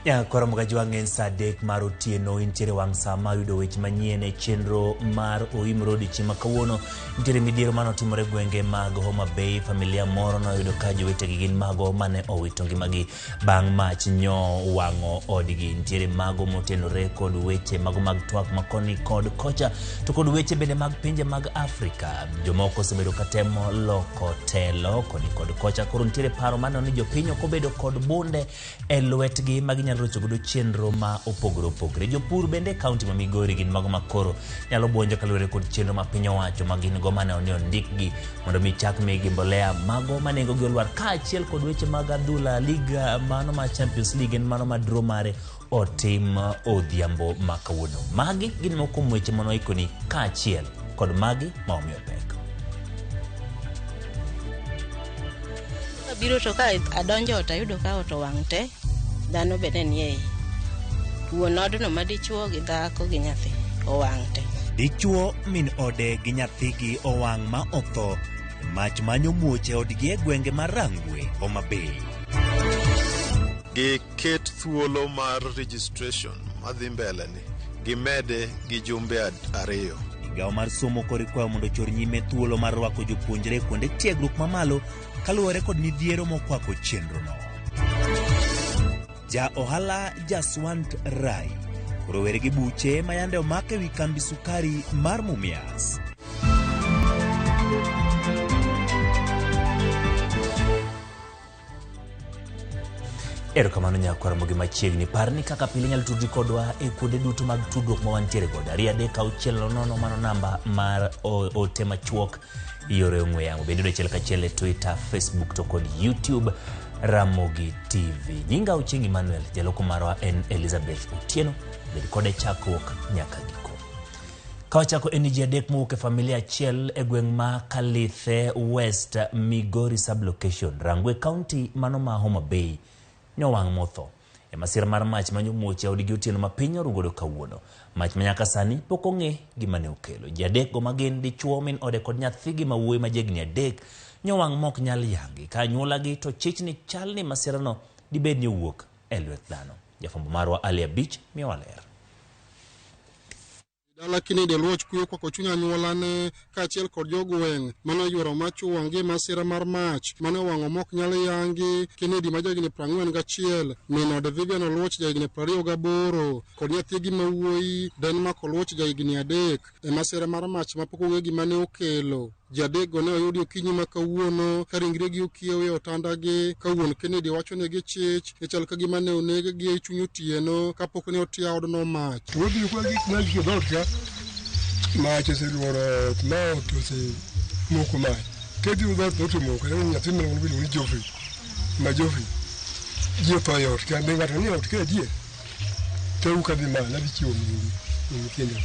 Ya koro Mgajwang' en saa 3 mar otieno intiere wang' saa mar yudo weche manyien e chenro mar Oimro odiechieng' ma kawuono. Nitiere midhiero mane otimore e gwenge mag Homa Bay, familia moro noyudo ka jowetegi gin mago mane owito ngimagi bang' mach nyo wang'o odgi. Nitiere mago motenore kod weche mago mag twak ma koni kod kocha to kod weche bende mag pinje mag Afrika. Jomoko osebedo ka temo loko telo koni kod kocha. Koro nitiere paro maneno ni jopiny ok obedo kod bunde e lwetgi ma ginyalo rocho godo chenro ma opogore opogore. Jopur bende e kaunti ma Migori gin mago ma koro nyalo buonjo kaluwore kod chenro ma piny owacho ma gin go mane ni ondikgi mondo mi chak migi mbolea mago ma nengogi olwar kaachiel kod weche mag adhula liga mano ma Champions League en mano ma draw mare otim odhiambo ma kawuono. Magi gin moko kuom weche mane waikoni kaachiel kod magi ma omiyo pek. Abiro to ka adonjo ot ayudo ka ot owang' te, dhano be ne nie iye. Wuon odno ma dichuo gi dhako gi nyathi owang' te. Dichuo, min ode gi nyathigi owang' ma otho e mach manyo muoch e odgi e gwenge ma Rangwe, Homa Bay. Giket thuolo mar registration madhi mbele ni gimede gi jumbe 2. Migawo mar somo koro ikwayo mondo ochor nyime thuolo mar rwako jopuonjre e kuonde tiegruok mamalo kaluwore kod midhiero mokwako chenrono. Ja ohala Jaswant Rai koro were gi buche ma yande omak e wi kambi sukari mar Mumias. Erokamano nyakwar Ramogi machiegni. Par ni kaka pile inyalo tudri kodwa e kuonde duto mag tudruok ma wantiere godo. 2 3 6 0 mano namba mar ote machuok yore ong'we yamo. Bende achiel kachiel e Twitter, Facebook to kod YouTube Ramogi TV. Nyinga Ochieng' Emmanuel, jaloko marwa en Elizabeth Otieno. Bed kode chakruok nyaka giko. Ka wachako en ni ji 3 mowuok e familia achiel e gweng' ma Kalithe West Migori sub-location, Rangwe County mano ma Homa Bay nyowang' motho e masira mar mach ma nyomuoch e odgi otieno ma piny oru godo kawuono. Mach ma nyaka sani pok ong'e gima ne okelo. Ji 3 go ma gin dichuo, min ode kod nyathigi ma wuoyi ma jahigni 3 nyowang' mok nyal yangi. Ka anyuolagi to chich ni chal ni masirano dibed ni owuok e lwet dhano. Jafwambo marwa Ali Abich miyowa ler. Dala Kennedy Oluoch kuyo kwako chuny anyuolane kaachiel kod jogweng' mane oyuoro mach owang' e masira mar mach mane owang'o mok nyal yangi. Kennedy ma jahigni 41, min ode Vivian Oluoch jahigni 28 kod nyathigi ma wuoyi Denmark Oluoch jahigni 3 e masira mar mach mapok ong'e gima ne okelo. Ji 3 go ne oyudi okinyi ma kawuono ka ringregi okiew e otandagi ka wuon Kennedy wacho ni gichich e chal ka gima ne oneg-gi e chuny otieno kapok ne otia odno mach. Wabiro kwa gik ma gik dhoot ka mach oseluoro ot ma ot osemoko mach. Kebiro dhoot dhoot omoko nyathi miluongo ni Geoffrey ma Geoffrey ji otho e ot ka be ng'ato ni e ot ka adier to ka dhi malo adhi chiwo mingi nyithindo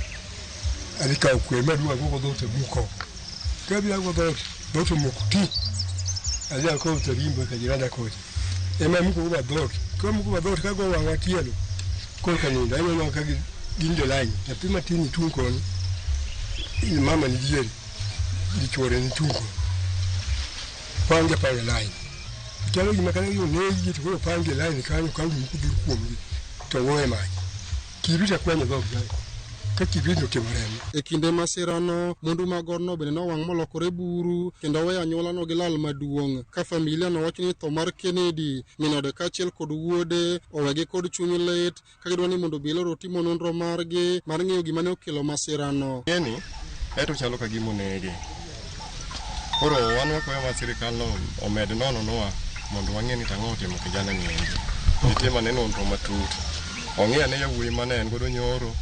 adhi kawo kwer maduong' agogo dhoot amuko oko. Ka abiro ago dhoot dhoot omoko ti adhi akowo tarimbo ka jiranda kocha ema amuko go dhoot ka amuko go dhoot kago wang'a tielo korka nindo aneno ka gin jolany nyathi matin ni tung' koni mama ni diere gi chuore ni tung' koni pange pange line chalo gima kata onegi to koro pange line kanyo ka gimoko biro kuomgi to goye mach kibrit akwanyo dhogi kanyo ka kibrit otimo remo. E kinde masirano, mwandu mag odno bende nowang' molokore buru kendo oweyo anyuolano gi lal maduong'. Ka familia no wacho ni tho mar Kennedy, min ode kaachiel kod wuode owegi kod chuny lit ka gidwa ni mondo obila otimo nonro margi mar ng'eyo gima ne okelo masirano. Ng'eni eto chalo ka gima onege. Koro wan wakwayo ma sirikal no omed nono nwa mondo wang'e ni tang'o otimo kijana ni endi. Gitim ane nonro matut. Ong'i ane yawuoyi mane en godo nyoro,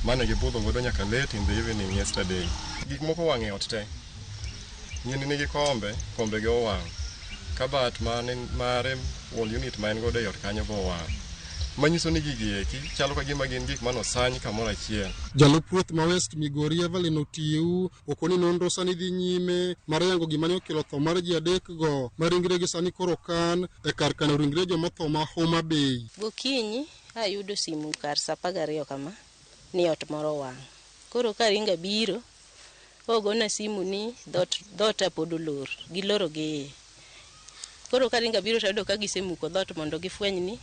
mane gibudho godo nyaka late in the evening yesterday. Gik moko owang' e ot te. Nyini nigi kombe, kombe ge owang'. Kabat mane mare wall unit ma en godo e ot kanyo be owang'. Manyiso ni gigi eki chalo ka gima gin gik manosany kamoro achiel. Jalup ruoth ma West Migori Evelyn Otiu okoni nonro sani dhi nyime mar yango gima ne okelo tho mar ji 3 go ma ringregi sani koro kan e kar kano ringre jomotho ma Homa Bay. Gokinyi ayudo simu kar saa 12 kama ni ot moro owang'. Koro ka ringa biro ogona simu ni dhota pod olor, giloro gi iye. Koro ka ringa biro to ayudo ka gisemuko dhoot mondo gifweny ni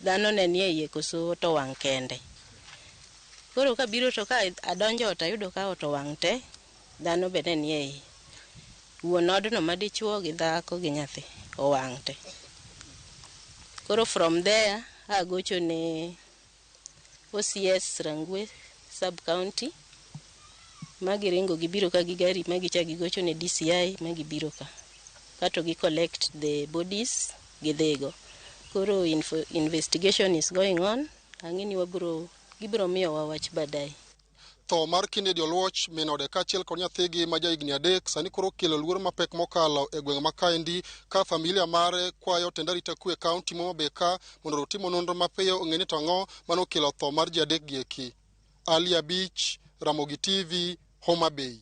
Dhano ne nie iye koso to wang' kende. Koro kabiro to ka adonjo ot ayudo ka ot owang' te, dhano be ne nie iye. Wuon odno madichuo gi dhako gi nyathi owang' te. Koro from there agocho ne OCS Rangwe sub county magiringo gibiro ka gi gari magicha gigocho ne DCI magibiro ka. Kato gi collect the bodies gidhigo. Koro investigation is going on. Ang'e ni wabiro gibiro miyowa wach baadaye. Tho mar Kennedy Oluoch, min ode kaachiel kod nyathigi ma jahigni 3 sani koro okelo luoro mapek mokalo e gweng' ma kaendi ka familia mare kwayo tend arita kwe kaunti ma Homa Bay ka mondo otimo nonro mapiyo ong'e ni to ang'o mane okelo tho mar ji 3 gi eki. Ali Abich, Ramogi TV, Homa Bay.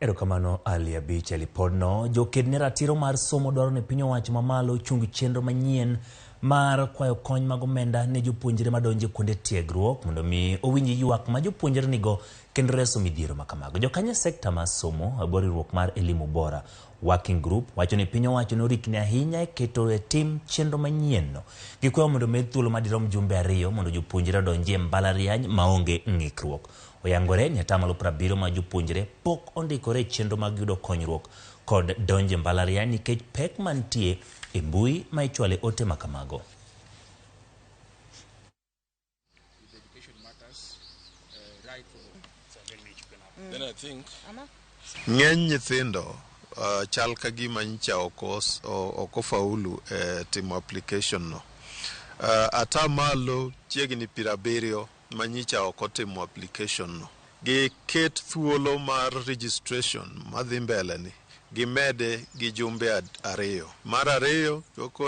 Erokamano Ali Abich e lipodno. Joked ne ratiro mar somo dwaro ni piny owacho mamalo ochung chenro manyien mar kwayo kony mag omenda ne jopuonjre madonjo e kuonde tiegruok mondo mi owinj ywak ma jopuonjre nigo kendo reso midhiero ma kamago. Jokanyo e sekta mar somo e bwo riwruok mar Elimu Bora Working Group wacho ni piny owacho norikni ahinya e keto e tim chenro manyien no. Gikwayo mondo omed thuolo madirom jumbe 2 mondo jopuonjre odonji e mbalariany maonge ng'ikruok. Oyangore ni 70% mag jopuonjre pok ondikore e chenro mag yudo konyruok kod donjo e mbalariany nikech pek mantie e mbui ma ichwale ote ma kamago. Ng'eny nyithindo chal ka gima nyicha ok ofaulu e timo application no. 70% chiegni ma nyicha ok otimo application no. Giket thuolo mar registration madhi mbele ni gimede gi jumbe 2. Mar ariyo,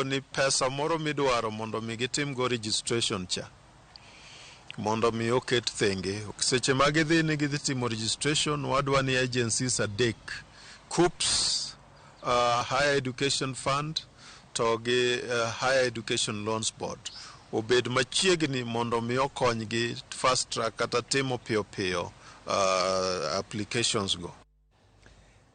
ni pesa moro midwaro mondo mi gitimgo registration cha mondo mi oket thenge. Seche ma gidhi ni gidhi timo registration, wadwa ni agencies 3, KUPS, Higher Education Fund to gi Higher Education Loans Board obed machiegni mondo mi okonygi fast track kata timo piyo piyo applications go.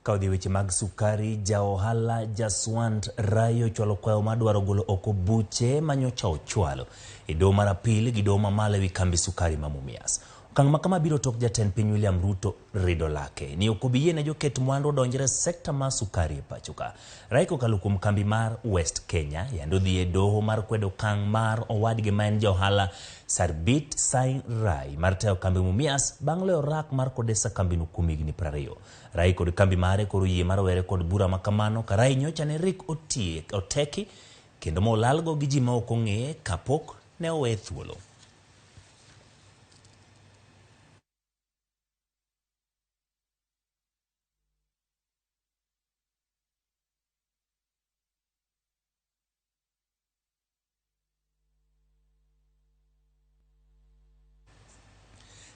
Ka odhi weche mag sukari, ja ohala Jaswant Rai ochwalo kwayo madwaro golo oko buche manyocha ochwalo e doho mar apil gi doho mamalo ewi kambi sukari ma Mumias. Okang' ma kama biro tok jatend piny William Ruto rido lake ni ok obi yiene joket mwandu odonjre sekta mar sukari e pacho ka. Rai kokalo kuom kambi mar West Kenya yande odhi e doho mar kwedo okang' mar owadgi ma en ja ohala Sarbit Singh Rai mar tayo kambi Mumias bang' loyo rak mar kodesa kambino kuom higni 20. Rai kod kambi mare koro yie mar were kod bura ma kamano ka Rai nyocha ne rik oteki kendo molalgo gi ji ma ok ong'eye kapok ne owe thuolo.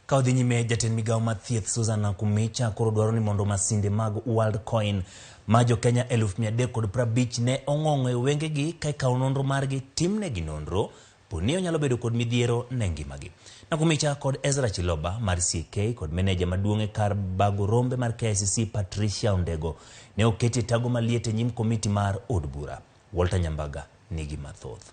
Ka odhi nyime, jatend migawo mar thieth Susan Nakhumicha koro dwaro ni mondo masinde mag Worldcoin ma jo Kenya 350,000 ne ong'ong'o e wengegi ka ikawo nonro margi timnegi nonro poni onyalo bedo kod midhiero ne ngimagi. Nakhumicha kod Ezra Chiloba mar CK kod meneja maduong' e kar bago rombe mar KICC Patricia Ondego ne oketi e tago maliet e nyim komiti mar od bura. Walter Nyambaga nigi mathoth.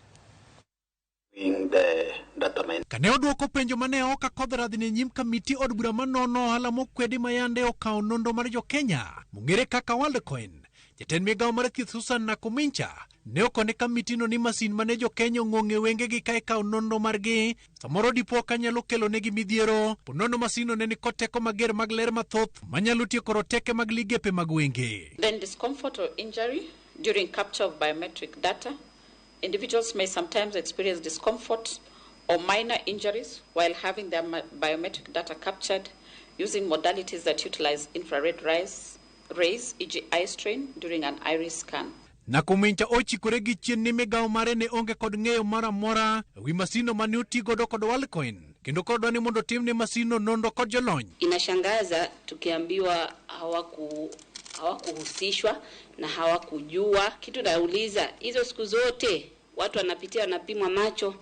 Kane odwoko penjo mane ok akodh radhni e nyim kamiti od bura manono ohala mokwedi mayande okawo nonro mar jo Kenya mong'ere kaka Worldcoin, jatend migawo mar thieth Susan Nakhumicha ne okone kamitino ni masin mane jo Kenya ong'ong'e wengegi ka ikawo nonro margi samoro dipo ka nyalo kelo negi midhiero ponono masino ne nikod teko mager mag ler mathoth manyalo tieko roteke mag ligepe mag wenge. Then discomfort or injury during capture of biometric data. Individuals may sometimes experience discomfort or minor injuries while having their biometric data captured using modalities that utilize infrared rays, e.g. eye strain, during an iris scan. Nakhumicha ochikore gi chien ni migawo mare ne onge kod ng'eyo moro amora ewi masino mane otigodo kod Worldcoin kendo koro dwani mondo timne masino nonro kod jolony. Inashangaza tukiambiwa hawakuhusishwa na hawakujua. Kitu nauliza, hizo siku zote watu wanapitia wanapimwa macho,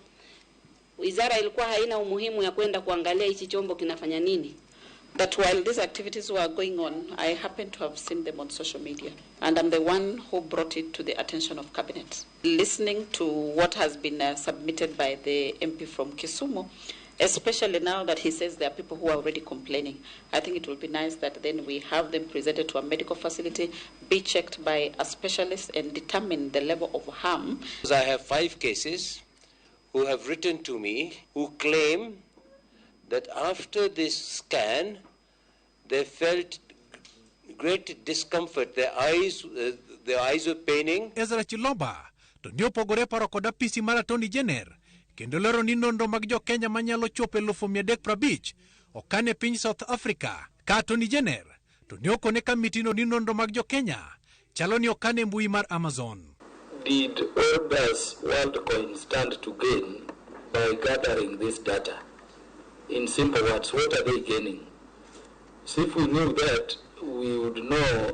wizara ilikuwa haina umuhimu ya kwenda kuangalia hichi chombo kinafanya nini? That while these activities were going on, I happened to have seen them on social media, and I'm the one who brought it to the attention of Cabinet. Listening to what has been submitted by the MP from Kisumu, especially now that he says there are people who are already complaining, I think it will be nice that then we have them presented to a medical facility, be checked by a specialist and determine the level of harm. I have 5 cases who have written to me who claim that after this scan, they felt great discomfort. Their eyes were paining. Ezra Chiloba to ne opogore paro kod apisi mar Attorney General kendo lero ni nonro mag jo Kenya manyalo chopo 350,000 okan e piny South Africa. Ka Attorney General to ne okone kamitino ni nonro mag jo Kenya chalo ni okan e mbui mar Amazon. Did or does WorldCoin stand to gain by gathering this data? In simple words, what are they gaining? So if we knew that, we would know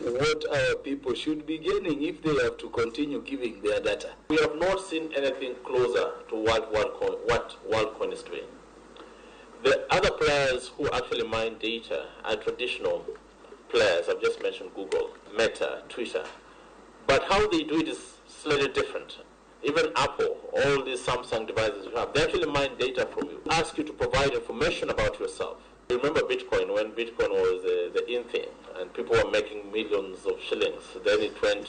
what our people should be gaining if they have to continue giving their data. We have not seen anything closer to what WorldCoin is doing. The other players who actually mine data are traditional players. I've just mentioned Google, Meta, Twitter. But how they do it is slightly different. Even Apple, all these Samsung devices you have, they actually mine data from you, ask you to provide information about yourself. Remember Bitcoin, when Bitcoin was the in thing and people were making millions of shillings, then it went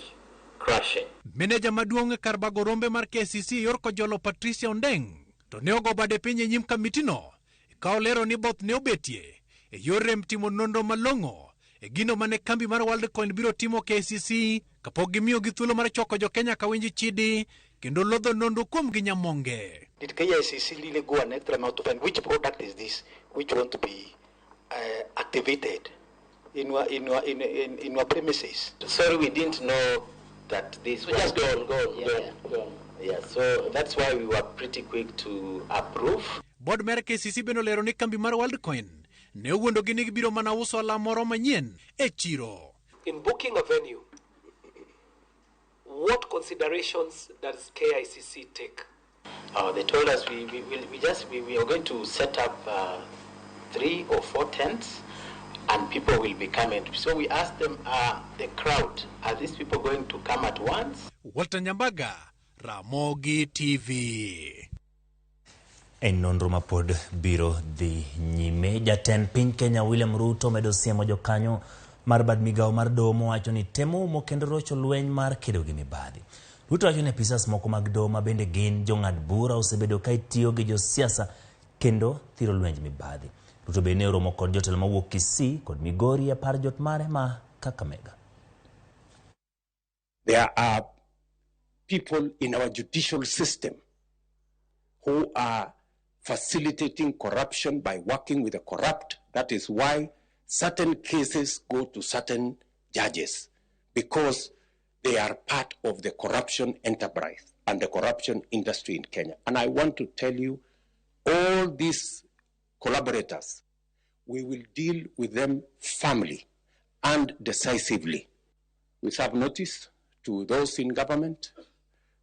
crashing. Meneja maduong' e kar bago rombe mar KCC yor kojolo Patricia Ondeng to ne ogo bade piny e nyim kamitino ka olero ni both ne obetie e yor rem timo nonro malong'o e gino mane kambi mar WorldCoin biro timo KCC kapok gimiyogi thuolo mar choko jo Kenya kawinji chidi kendo lodho nonro kuom gi nyamonge. Did KICC really go an extra mile to find which product is this which want to be activated in your premises? Sorry, we didn't know that this. So just go on. Yeah, so that's why we were pretty quick to approve. Board mar KCC bende olero ni kambi mar WorldCoin ne owuondogi ni gibiro mana uso ohala moro manyien e chiro. In booking a venue, what considerations does KICC take? They told us we are going to set up 3 or 4 tents and people will be coming. So we asked them, the crowd, are these people going to come at once? Walter Nyambaga, Ramogi TV. En nonro mapod biro dhi nyime. Jatend piny Kenya William Ruto medo siemo jokanyo mar bad migawo mar doho mowacho ni temo umo kendo rocho lweny mar kedo gi mibadhi. Ruto wacho ni apisas moko mag doho ma bende gin jong'ad bura osebedo ka itiyo gi josiasa kendo thiro lwenj mibadhi. Ruto bende oromo kod jotelo mawuok Kisii kod Migori e par jot mare ma Kakamega. There are people in our judicial system who are facilitating corruption by working with the corrupt. That is why certain cases go to certain judges, because they are part of the corruption enterprise and the corruption industry in Kenya. And I want to tell you, all these collaborators, we will deal with them firmly and decisively. We serve notice to those in government,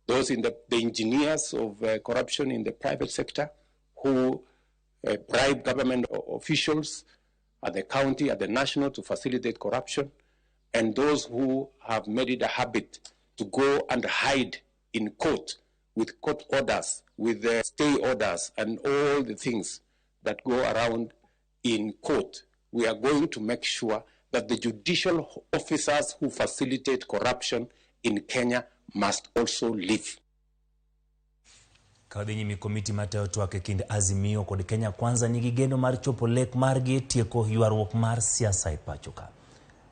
those in the engineers of corruption in the private sector who bribe government officials at the county, at the national, to facilitate corruption, and those who have made it a habit to go and hide in court with court orders, with the stay orders, and all the things that go around in court. We are going to make sure that the judicial officers who facilitate corruption in Kenya must also leave. Ka dhi nyime komiti matayo twak e kind Azimio kod Kenya Kwanza nigi geno mar chopo lek margi tieko ywaruok mar siasa e pacho ka.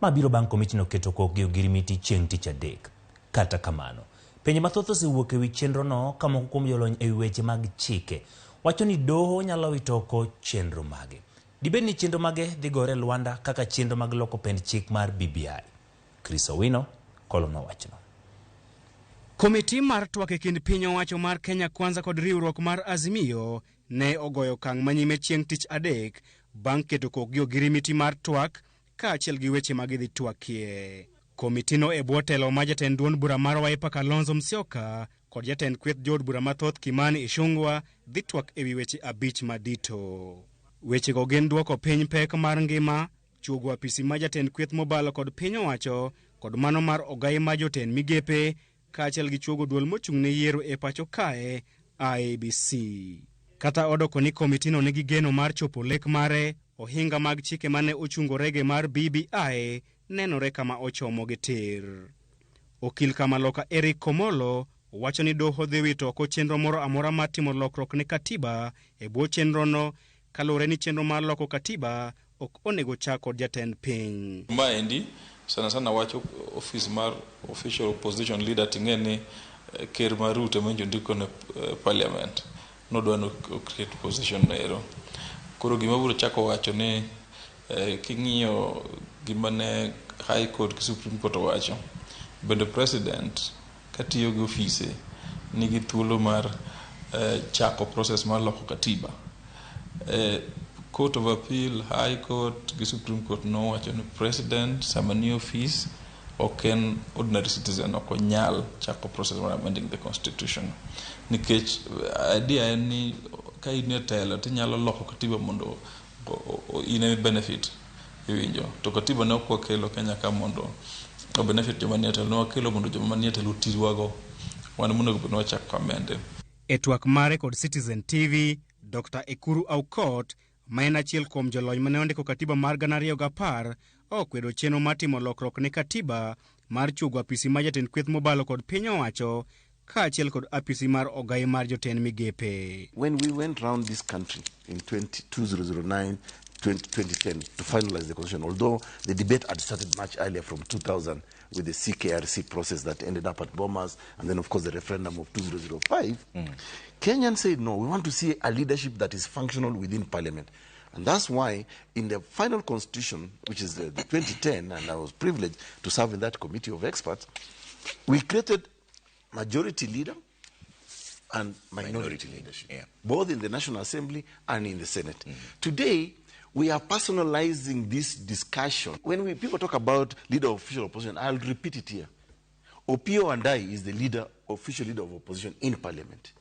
Ma biro bang' komitino keto kokgi ogirimiti chieng' tich adek. Kata kamano, penjo mathoth osewuok ewi chenrono ka moko kuom jolony ewi weche mag chike wacho ni doho nyalo wito oko chenro mage. Dibed ni chenro mage dhi gore lwanda kaka chenro mag loko pend chik mar BBI. Chris Owino kolono wachno. Komiti mar twak e kind piny owacho mar Kenya Kwanza kod riwruok mar Azimio ne ogoyo okang' manyime chieng' tich adek bang' keto kokgi ogirimiti mar twak kaachiel gi weche ma gidhi twakie. Komitino e bwo telo ma jatend duond bura mar Wiper Kalonzo Musyoka kod jatend kweth jood bura mathoth Kimani Ichung'wa dhi twak ewi weche 5 madito. Wechego gin duoko piny pek mar ngima, chuogo apisi ma jatend kweth mobalo kod piny owacho kod mano mar ogai ma jotend migepe kaachiel gi chuogo duol mochung' ne yiero e pacho kae IEBC. Kata odoko ni komitino nigi geno mar chopo lek mare, ohinga mag chike mane ochungo rege mar BBI nenore kama ochomo gi tir. Okil Kamaloka Eric Komolo wacho ni doho dhi wito oko chenro moro amora mar timo lokruok ne katiba e bwo chenrono kaluwore ni chenro mar loko katiba ok onego chak kod jatend piny. Maendi sana sana wacho ofis mar official opposition leader ting'e ni ker mar Ruto ema ndiko ne parliament nodwa ni create position no ero. Koro gima biro chako wacho ni king'iyo gima ne High Court gi Supreme Court owacho, bende president katiyo gi ofise nigi thuolo mar chako process mar loko katiba. Court of Appeal, High Court gi Supreme Court nowacho ni president sama ni ofis ok en ordinary citizen, ok onyal chako process mar amending the constitution. Nikech idea en ni ka in e telo tinyalo loko katiba mondo in ema benefit iwinjo. To katiba ne ok wakelo Kenya ka mondo o benefit joma nie telo, ne wakelo mondo joma nie telo otiwago. Wan monego bed ni wachako amende. E twak mare kod Citizen TV, Dr. Ekuru Aukot, ma en achiel kuom jolony mane ondiko katiba mar 2010, okwedo chenro mar timo lokruok ne katiba mar chuogo apisi mar jatend kweth mobalo kod piny owacho kaachiel kod apisi mar ogai mar jotend migepe. When we went round this country in 2009, 2010 to finalize the constitution, although the debate had started much earlier from 2000 with the CKRC process that ended up at Bomas, and then of course the referendum of 2005, Kenyans said, no, we want to see a leadership that is functional within parliament. And that's why in the final constitution, which is the 2010, and I was privileged to serve in that committee of experts, we created majority leader and minority leadership, both in the National Assembly and in the Senate. Today, we are personalizing this discussion. When people talk about leader of official opposition, I'll repeat it here. Opiyo Wandayi is the leader, official leader of opposition in parliament,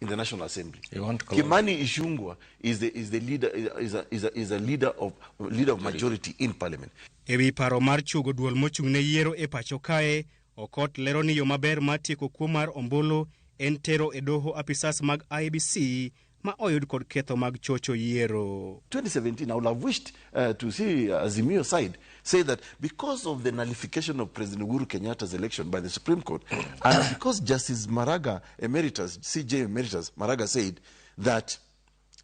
in the National Assembly. You want Kimani Ichung'wah is the is the leader is a, is a, is a leader of leader of majority in parliament. E wi paro mar chuogo duol mochung' ne yiero e pacho kae, Okot lero ni yo maber mar tieko kuo mar ombulu en tero e doho apisas mag IEBC ma oyud kod ketho mag chocho yiero. 2017, I would have wished to see Azimio side say that because of the nullification of President Uhuru Kenyatta's election by the Supreme Court, and because Justice Maraga Emeritus, CJ Emeritus Maraga said that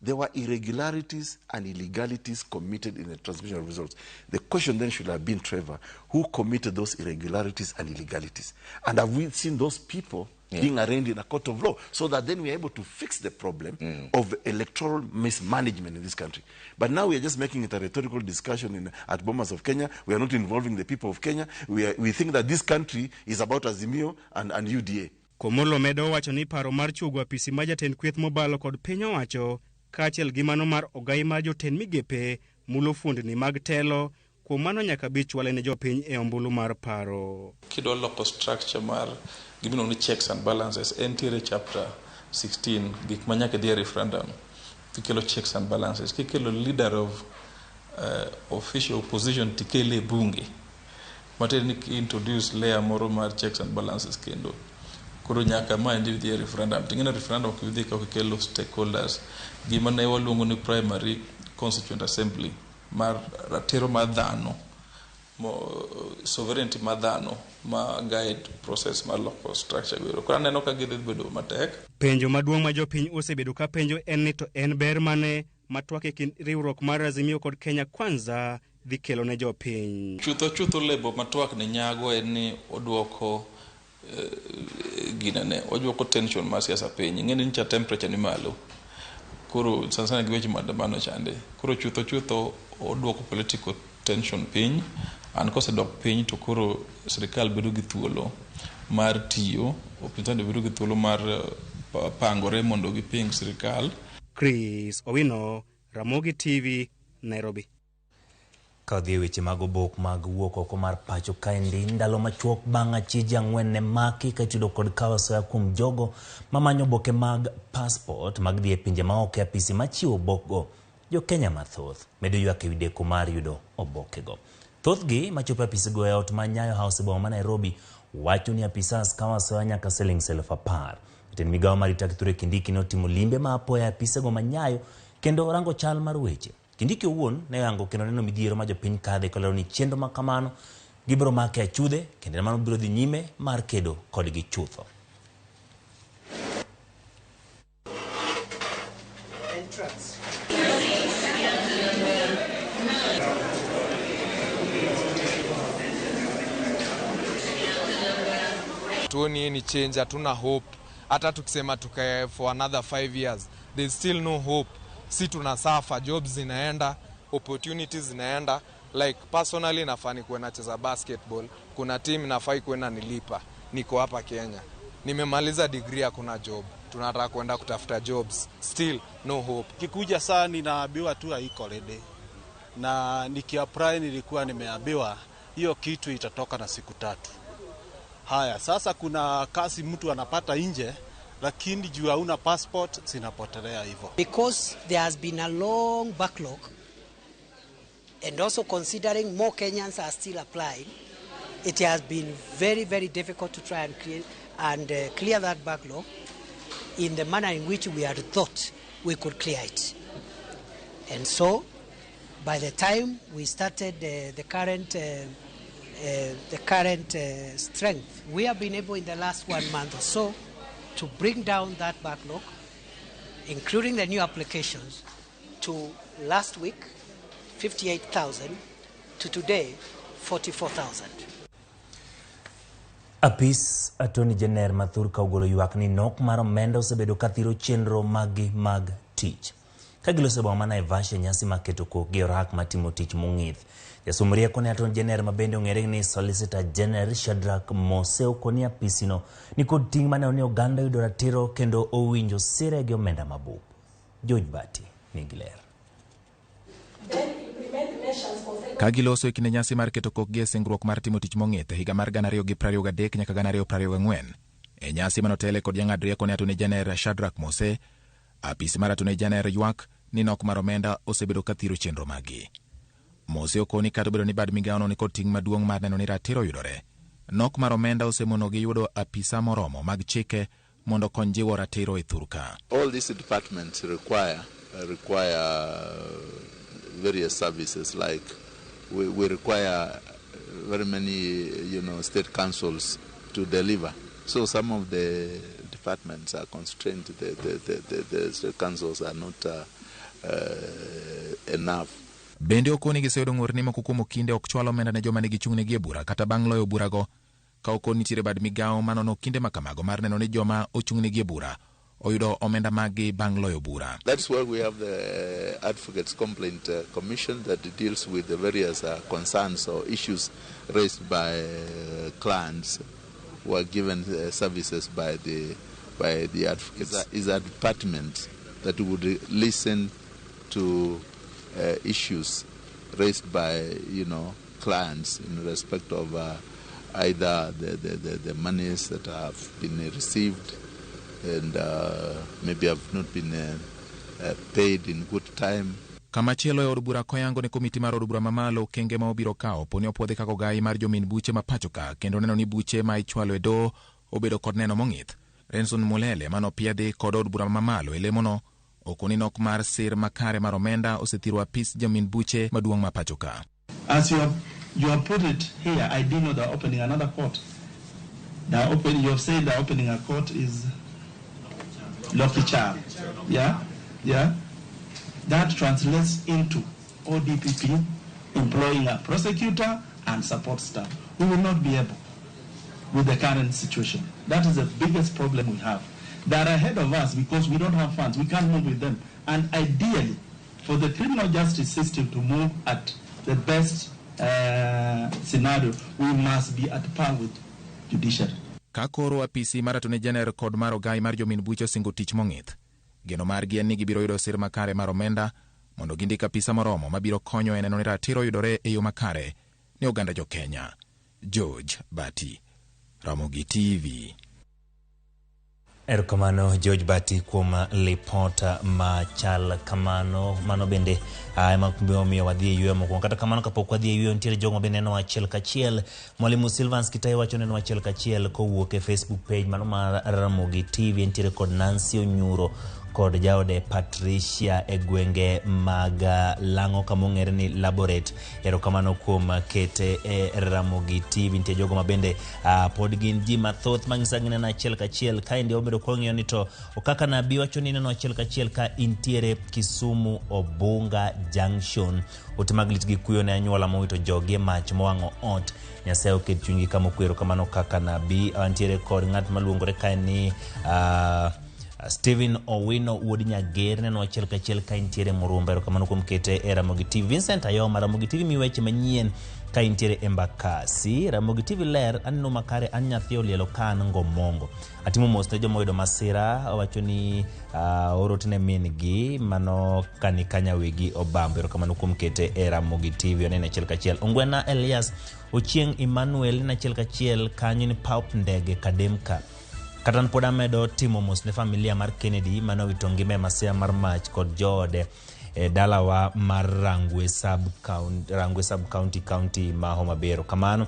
there were irregularities and illegalities committed in the transmission of results. The question then should have been, Trevor, who committed those irregularities and illegalities? And have we seen those people being arraigned in a court of law, so that then we are able to fix the problem of electoral mismanagement in this country? But now we are just making it a rhetorical discussion at Bomas of Kenya. We are not involving the people of Kenya. We think that this country is about Azimio and UDA. Komolo medo wacho ni paro mar chuogo apisi mar jatend kweth mobalo kod piny owacho kaachiel gi mano mar ogai mar jotend migepe mulo fuondni mag telo, kuom mano nyaka bi chwale ne jopiny e ombulu mar paro. Kidwa loko structure mar gimiluongo ni checks and balances, entiere chapter 16 gik ma nyaka dhi e referendum. Kikelo checks and balances, kikelo leader of official opposition tikele e bunge, matiende ni introduce layer moro mar checks and balances kendo. Koro nyaka maendi dhi e referendum. Ting'e ni referendum ok idhi ka ok ikelo stakeholders. Gima ne waluongo ni primary constituent assembly mar ratiro mar dhano, sovereignty mar dhano ma guide process mar loko structure go. Koro aneno ka gidhi bedo matek. Penjo maduong' ma jopiny osebedo ka penjo en ni to en ber mane ma twak e kind riwruok mar Azimio kod Kenya Kwanza dhi kelo ne jopiny. Chutho chutho lebo ma twak ni nyago en ni oduoko ginene, oduoko tension mar siasa piny. Ing'e ni nyicha temperature ni malo. Koro sana sana gi weche maandamano chande. Koro chutho chutho oduoko political tension piny, and kosedok piny to koro sirikal bedo gi thuolo mar tiyo, upinzani bedo gi thuolo mar pangore mondo giping sirikal. Chris Owino, Ramogi TV, Nairobi. Ka odhi e weche mag obok mag wuok oko mar pacho kaendi, ndalo machuok bang' achije 4 ne maki ka itudo kod kawo asoya kuom jogo mamanyo oboke mag passport mag dhi e pinje maoko e apisi machiwo obokgo Jo-Kenya mathoth medo ywak ewi deko mar yudo obokego. Thothgi machopo e apisego e ot ma Nyayo House e boma ma Nairobi wacho ni apisas kawo asoya nyaka siling 10,000. Jatend migawo mar arita Kithure Kindiki notimo limbe ma apoya e apisego ma Nyayo kendo rango chal mar weche. Kindiki owuon ne oyango kendo neno midhiero ma jopiny kadhe kolero ni chenro ma kamano gibiro make achudhe kendo mano biro dhi nyime mar kedo kodgi chutho. Tuoni any change, hatuna hope. Hata tukisema tukae for another 5 years, there's still no hope. Si tunasuffer, jobs zinaenda, opportunities zinaenda. Like personally nafaa nikuwe nacheza basketball, kuna team nafai kuwe nilipa, niko hapa Kenya. Nimemaliza degree, hakuna job. Tunataka kwenda kutafuta jobs, still no hope. Kikuja saa ninaambiwa tu haiko ready. Na nikiapply nilikuwa nimeambiwa hiyo kitu itatoka na siku 3. Haya, sasa kuna kazi mtu anapata nje, lakini juu hauna passport zinapotelea hivyo. Because there has been a long backlog, and also considering more Kenyans are still applying, it has been very, very difficult to try and create and clear that backlog in the manner in which we had thought we could clear it. And so, by the time we started the current strength, we have been able in the last 1 month or so to bring down that backlog, including the new applications, to last week 58,000 to today 44,000. Apis Attorney General Mathur ka ogolo ywak ni nok mar omenda osebedo kathiro chenro maggi mag tich. Ka giloso boma ma Naivasha nyasi mar keto kokgi e orak mar timo tich mong'ith. Jasom rieko ne Attorney General ma bende ong'ere ni Solicitor General Shadrack Mose okoni apisino nikod ting' maneno ni oganda yudo ratiro kendo owinjo sire gi omenda mabup. George Bati nigi ler. Ka giloso e kinde nyasi mar keto kokgi e singruok mar timo tich mong'ith e higa mar 2023 nyaka 2024. E nyasi manotele kod jang'ad rieko ne Attorney General Shadrack Mose, apis mar Attorney General ywak ni nok mar omenda osebedo kathiro chenro maggi. Mose okoni kata obedo ni bad migawono nikod ting' maduong' mar neno ni ratiro yudore, nok mar omenda osemonogi yudo apisa moromo mag chike mondo okony jiwo ratiro e thurka. All these departments require various services, like we require very many, state councils to deliver. So some of the departments are constrained. The state councils are not enough. Bende okoni giseyudo ng'ur ni moko kuom okinde ok chwal omenda ne joma nigi chung'negi e bura kata bang' loyo burago, ka okoni nitiere bad migawo manono kinde makamago mar neno ni joma ochung'negi e bura oyudo omenda maggi bang' loyo bura. That's why we have the Advocates Complaint Commission that deals with the various concerns or issues raised by clients who are given services by the advocates. Is a department that would listen to issues raised by clients in respect of either the monies that have been received and maybe have not been paid in good time. Kamachielo e od bura koyango ne komiti mar od bura mamalo okenge ma obiro kawo poni opuodhi kaka ogai mar jomin buche ma pacho ka kendo neno ni buche ma ichwalo e doho obedo kod neno mong'ith. Renson Mulele manopiedhi kod od bura mamalo e lemono okoni nok mar sir makare mar omenda osethiro apis jomin buche maduong' ma pacho ka. As you have put it here, I didn't know they're opening another court. You have said they're opening a court is Lokichar. Yeah, yeah. That translates into ODPP employing a prosecutor and support staff. We will not be able with the current situation. That is the biggest problem we have. They are ahead of us because we don't have funds. We can't move with them. And ideally, for the criminal justice system to move at the best scenario, we must be at par with judiciary. Ka koro apisi mar Attorney General kod mar ogai mar jomin buche osingo tich mong'ith, geno margi en ni gibiro yudo sir makare mar omenda mondo gindik apisa moromo mabiro konyo e neno ni ratiro yudore e yo makare ne oganda jo Kenya. George Bati, Ramogi TV. Erokamano George Bati kuom lipot machal kamano. Mano bende ema omiyo wadhi e yueyo mokwongo. Kata kamano kapok wadhi e yueyo nitiere jogo ma bende neno achiel kachiel. Mwalimu Silvans Kitai wacho neno achiel kachiel kowuok e Facebook page mano mar Ramogi TV. Nitiere kod Nancy Onyuro kod jaode Patricia e gwenge mag Lang'o kama ong'ere ni Laboret. Erokamano kuom kete e Ramogi TV. Nitie jogo ma bende pod gin ji mathoth mang'isa gineno achiel kachiel. Kaendi wabedo kwang'iyo ni to kaka Nabi wacho ni ineno achiel kachiel ka intiere Kisumu Obunga Junction. Ote mag lit gi kuyo ne anyuola mowito jogi e mach mowang'o ot. Nyasaye oket chunygi kama okwe. Erokamano kaka Nabi. Wantiere kod ng'at maluongore kae ni Stephen Owino wuod Nyager neno achiel kachiel ka intiere Murumba. Erokamano kuom kete e Ramogi TV. Vincent Ayoma, Ramogi TV miyo weche manyien ka intiere Embakasi. Ramogi TV ler, aneno makare an nyathi olielo ka an Ngomongo. Atimo mos ne joma oyudo masira, owacho ni orote ne min gi mano kani kanya wigi obambo. Erokamano kuom kete e Ramogi TV. Oneno achiel kachiel. Ongwena Elias Ochieng Emmanuel neno achiel kachiel kanyo ni pap ndege Kademka. Kata pod amedo timo mos ne familia mar Kennedy mane owito ngima e masira mar mach kod joode e dalawa mar Rangwe sub county, Rangwe sub county, county ma Homa Bay. Erokamano.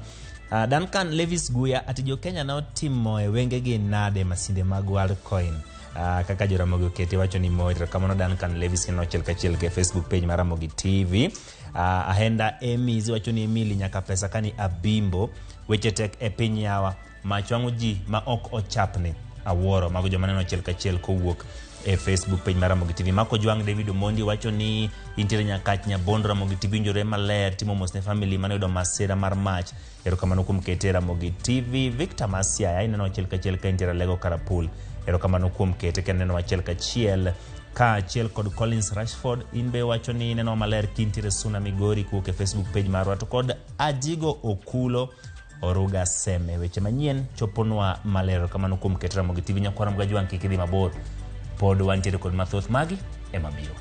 Duncan Levis Guya ati jo Kenya notimo e wengegi nade masinde mag Worldcoin? Kaka Joramogi okete wacho ni moi. Erokamano Duncan Levis kendo achiel kachiel ke Facebook page mar Ramogi TV. Ahenda Emis wacho ni Emily nyaka pesa kani abimbo weche tek e piny yawa. Mach wang'o ji ma ok ochapni. Awuoro mago joma neno achiel kachiel kowuok e Facebook page mar Ramogi TV. Mako Jwang' David Omondi wacho ni intiere Nyakach Nyabondo Ramogi TV winjore maler timo mos ne family mane oyudo masira mar mach. Erokamano kuom kete e Ramogi TV. Victor Masiaya ineno achiel kachiel ka intiere Alego Karapul. Erokamano kuom kete kendo neno achiel kachiel kaachiel kod Collins Rashford in be wacho ni ineno maler kintiere Suna Migori kowuok e Facebook page marwa to kod Ajigo Okulo Oruga Seme. Weche manyien choponwa maler kamano kuom ket Ramogi TV. Nyakwar Ramogi Ajwang' kik idhi mabor. Pod wantiere kod mathoth magi ema biro.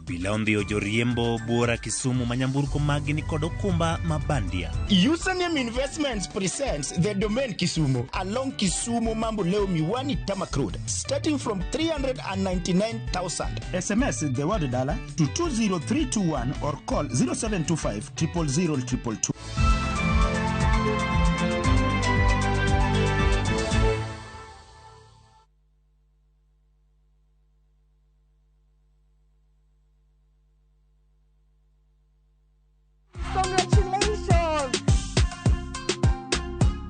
Obila ondhiyo joriembo buora Kisumu ma nyamburko maggi ni kod okumba ma bandia. Username Investments presents the Domain Kisumu along Kisumu Mamboleo Miwani Tarmac Road, starting from 399,000. SMS the word dollar to 20321 or call 0725 000 222. Congratulations!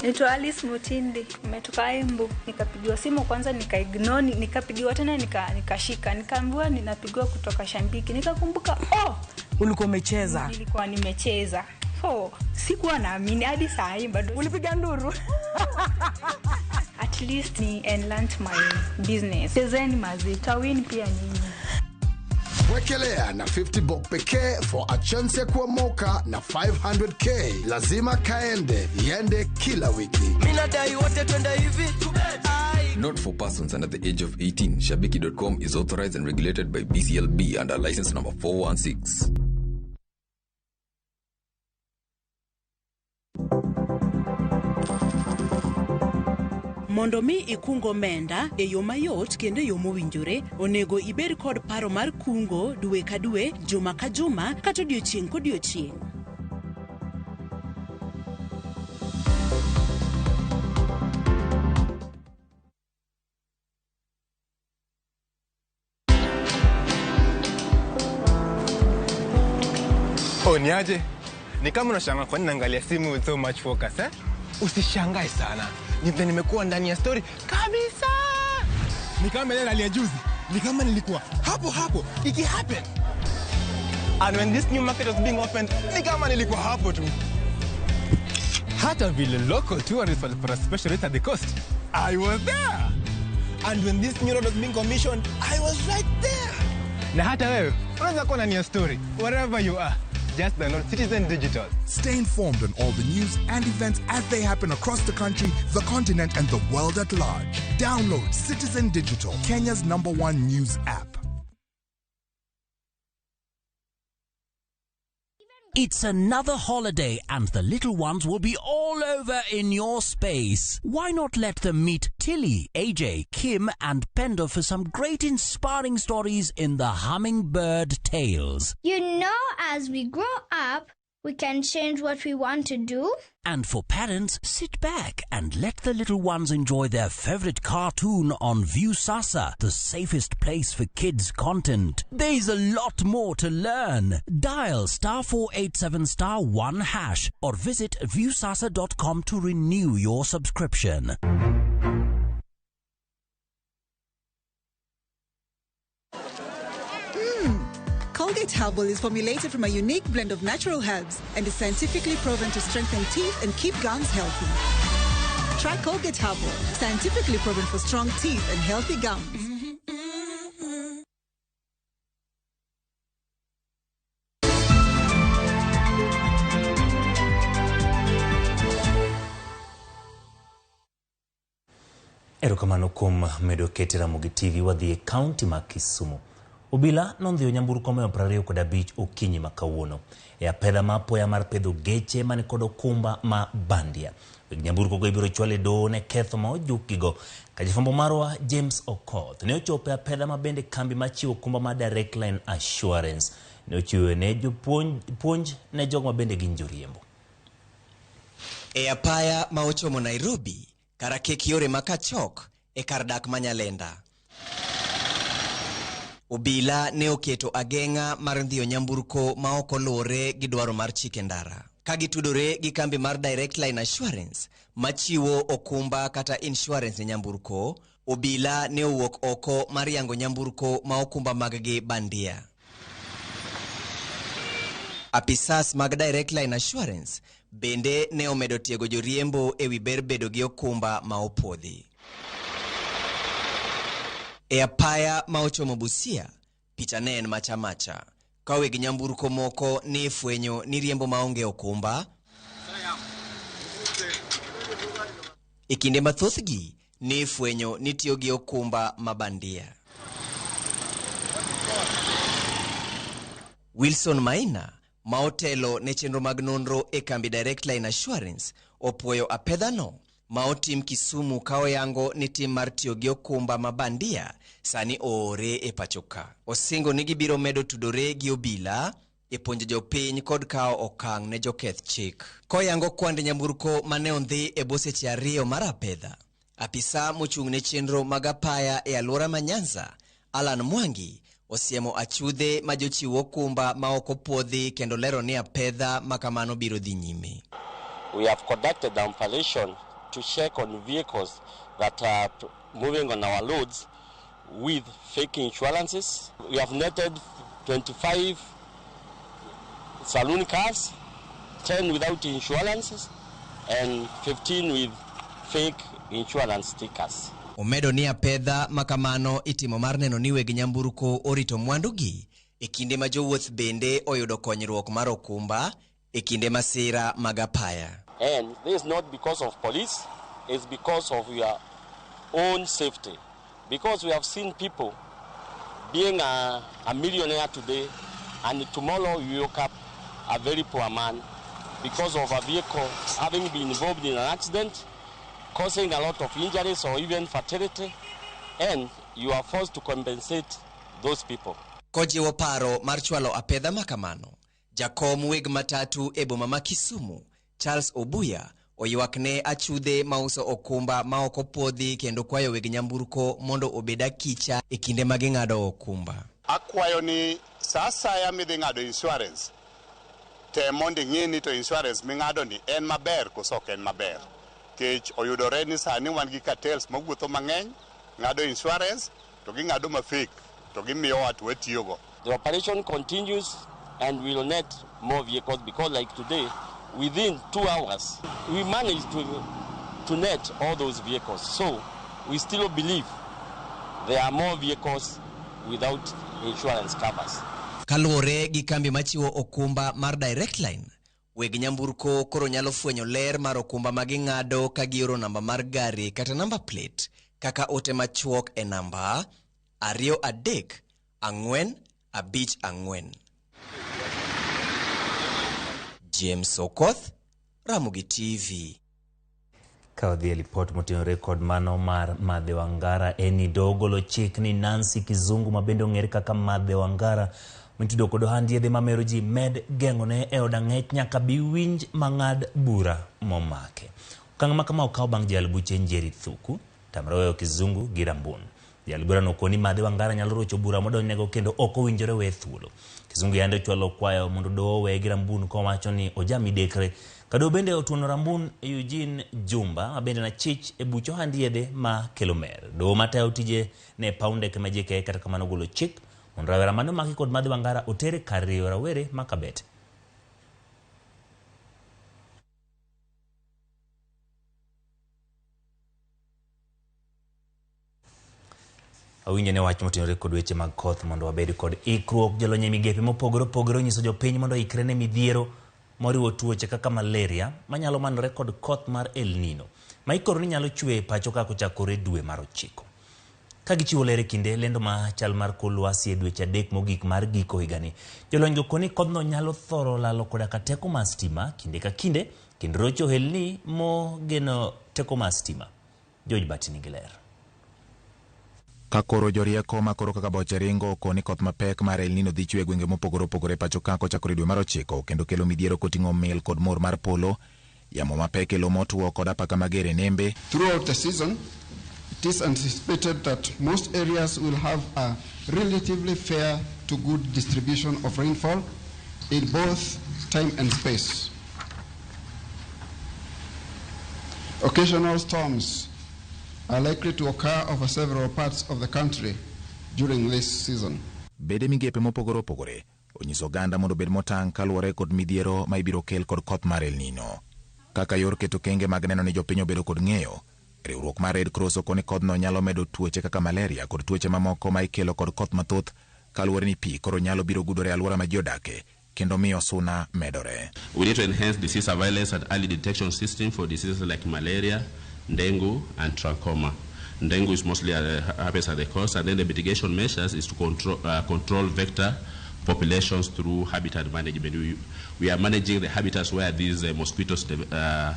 Naitwa Alice Mutindi, nimetoka Embu. Nikapigiwa simu kwanza nikaignore, nikapigiwa tena nikashika, nikaambiwa ninapigiwa kutoka Shabiki. Nikakumbuka oh, ulikuwa umecheza. Nilikuwa nimecheza. So, sikuwa naamini hadi saa hii bado. Ulipiga nduru? At least ni enhance my business. Chezeni mazi, tawin pia nyinyi. Wekelea na 50 bob pekee for a chance ya kuomoka na 500k. Lazima kaende, iende kila wiki. Mimi nadai wote twende hivi. Not for persons under the age of 18. Shabiki.com is authorized and regulated by BCLB under license number 416. Mondo mi ikung omenda e yo mayot kendo e yo mowinjore, onego ibed kod paro mar kungo dwe ka dwe, juma ka juma, kata odiochieng' kodiochieng'. Oh, niaje? Ni kama unashangaa kwa nini naangalia simu with so much focus, eh? Usishangae sana. Ni vile nimekuwa ndani ya story kabisa. Ni kama ile ya juzi. Ni kama nilikuwa hapo hapo iki happen. And when this new market was being opened, ni kama nilikuwa hapo tu. Hata vile local tourists walipata special rate at the coast, I was there. And when this new road was being commissioned, I was right there. Na hata wewe unaweza kuwa ndani ya story wherever you are. Just download Citizen Digital. Stay informed on all the news and events as they happen across the country, the continent, and the world at large. Download Citizen Digital, Kenya's #1 news app. It's another holiday and the little ones will be all over in your space. Why not let them meet Tilly, AJ, Kim and Pendo for some great inspiring stories in the Hummingbird Tales. You know, as we grow up, we can change what we want to do. And for parents, sit back and let the little ones enjoy their favorite cartoon on Viusasa, the safest place for kids' content. There's a lot more to learn. Dial *487 *1# or visit viusasa.com to renew your subscription. Colgate Herbal is formulated from a unique blend of natural herbs and is scientifically proven to strengthen teeth and keep gums healthy. Try Colgate Herbal, scientifically proven for strong teeth and healthy gums. Erokamano kuom medo kete Ramogi TV wadhi e kaunti ma Kisumu. Obila nondhiyo nyamburko moyo 25 okinyi ma kawuono e apedha ma apoya mar pedho geche mane kod okumba ma bandia. Weg nyamburko go ibiro chwal e doho ne ketho ma ojukgigo. Ka jafwambo marwa James Okoth ne ochopo e apedha ma bende kambi machiwo okumba ma Direct Line Assurance ne ochiwo ne jopuonj ne jogo ma bende gin joriembo. E apaya ma ochomo Nairobi, karakek yore ma Kachok e kar dak ma Nyalenda. Obila ne oketo ageng'a mar ndhiyo nyamburko ma ok oluwore gi dwaro mar chike ndara. Ka gitudore gi kambi mar Direct Line Assurance machiwo okumba kata insurance ne nyamburko, obila ne owuok oko mar yango nyamburko ma okumba mag-gi bandia. Apisas mag Direct Line Assurance bende ne omedo tiego joriembo ewi ber bedo gi okumba ma opuodhi. E apaya ma ochomo Busia, picha ne en macha macha. Ka weg nyamburko moko ne fwenyo ni riembo maonge okumba, e kinde mathothgi ne fwenyo ni tiyo gi okumba ma bandia. Wilson Maina, ma otelo ne chenro mag nonro e kambi Direct Line Assurance, opuoyo apedhano ma otim Kisumu ka oyango ni tim mar tiyo gi okumba ma bandia sani oore e pacho ka. Osingo ni gibiro medo tudore gi obila e puonjo jopiny kod kawo okang' ne joketh chik. Koyango kwand nyamburko mane ondhi e bwo seche 2 mar apedha, apisa mochung' ne chenro mag apaya e alwora ma Nyanza, Alan Mwangi, osiemo achudhe ma jochiw okumba ma ok opuodhi kendo lero ni apedha ma kamano biro dhi nyime. We have conducted the operation to check on vehicles that are moving on our roads with fake insurances. We have netted 25 saloon cars, 10 without insurances, and 15 with fake insurance stickers. Omedo ni apedha makamano itimo mar neno ni weg nyamburko orito mwandugi e kinde ma jowuoth bende oyudo konyruok mar okumba e kinde masira mag apaya. And this is not because of police, it's because of your own safety. Because we have seen people being a millionaire today, and tomorrow you wake up a very poor man because of a vehicle having been involved in an accident, causing a lot of injuries or even fatality, and you are forced to compensate those people. Kojiwo paro mar chwalo apedha makamano, jakom weg matatu e boma ma Kisumu, Charles Obuya, oywak ne achudhe mauso okumba ma ok opuodhi kendo kwayo weg nyamburko mondo obed akicha e kinde ma ging'ado okumba. Akwayo ni sa asaya midhi ng'ado insurance, tem mondo ing'i ni to insurance ming'ado ni en maber koso ok en maber. Kech oyudore ni sani wan gi cartels mawuotho mang'eny, ng'ado insurance to ging'ado ma fake to gimiyowa to watiyogo. The operation continues and we will net more vehicles because like today, within 2 hours, we managed to net all those vehicles. So we still believe there are more vehicles without insurance covers. Kaluwore gi kambi machiwo okumba mar Direct Line, weg nyamburko koro nyalo fwenyo ler mar okumba ma ging'ado ka gioro namba mar gari kata namba plate kaka ote machuok e namba 2 3 4 5 4. James Okoth, Ramogi TV. Ka wadhi e lipot motenore kod mano mar Madhe Wangara, en ni doho ogolo chik ni Nancy Kizungu ma bende ong'ere kaka Madhe Wangara mitudo kod ohand yedhe mamero ji med geng'one e od ang'ech nyaka bi winj mang'ad bura momake. Okang' ma kama okaw bang' jayal buche Njeri Thuku tamre weyo Kizungu gi Rambun. Jayal burano okoni Madhe Wangara nyalo rocho bura modonjnego kendo ok owinjore weye thuolo. Kizungu yande ochwalo kwayo mondo doho oweye gi Rambun kowacho ni ojamidekre. Ka doho bende otuono Rambun Eugene Jumba ma bende nachich e buch ohand yedhe ma kelo mer. Doho matayo tije ne paw ndeke ma JKIA kata kamano ogolo chik mondo rawera mane omaki kod Madhe Wangara otere kar rieyo rawere ma Kabete. Awinjo ne wach motenore kod weche mag koth mondo wabed kod ikruok. Jolony e migepe mopogore opogore onyiso jopiny mondo oikre ne midhiero moriwo tuoche kaka malaria manyalo manore kod koth mar El Nino ma ikoro ni nyalo chwe e pacho ka kochakore dwe mar 9. Ka gichiwo ler e kinde lendo ma chal mar kor lwasi e dweche 3 mogik mar giko higani, jolony go koni kodhno nyalo thoro lalo koda ka teko mar stima kinde ka kinde kendo rocho ohelni mogeno teko mar stima. George Bati nigi ler. Ka koro jorieko ma koro kaka boche ringo okoni koth mapek mar El Nino dhi chwe e gwenge mopogore opogore pacho ka kochakore dwe mar 9 kendo kelo midhiero koting'o mil kod mor mar polo, yamo mapek e lowo motwo kod apaka mager e nembe. Throughout the season, it is anticipated that most areas will have a relatively fair to good distribution of rainfall in both time and space. Occasional storms are likely to occur over several parts of the country during this season. Bede migepe mopogore opogore onyiso oganda mondo obed motang' kaluwore kod midhiero ma ibiro kel kod koth mar El Nino. Kaka yor keto kenge mag neno ni jopiny obedo kod ng'eyo, riwruok mar Red Cross okoni kodhno nyalo medo tuoche kaka malaria kod tuoche mamoko ma ikelo kod koth mathoth kaluwore ni pi koro nyalo biro gudore e alwora ma ji odake kendo miyo suna medore. We need to enhance disease surveillance and early detection system for diseases like malaria, dengue and trachoma. Dengue is mostly happens at the coast, and then the mitigation measures is to control vector populations through habitat management. We are managing the habitats where these mosquitoes the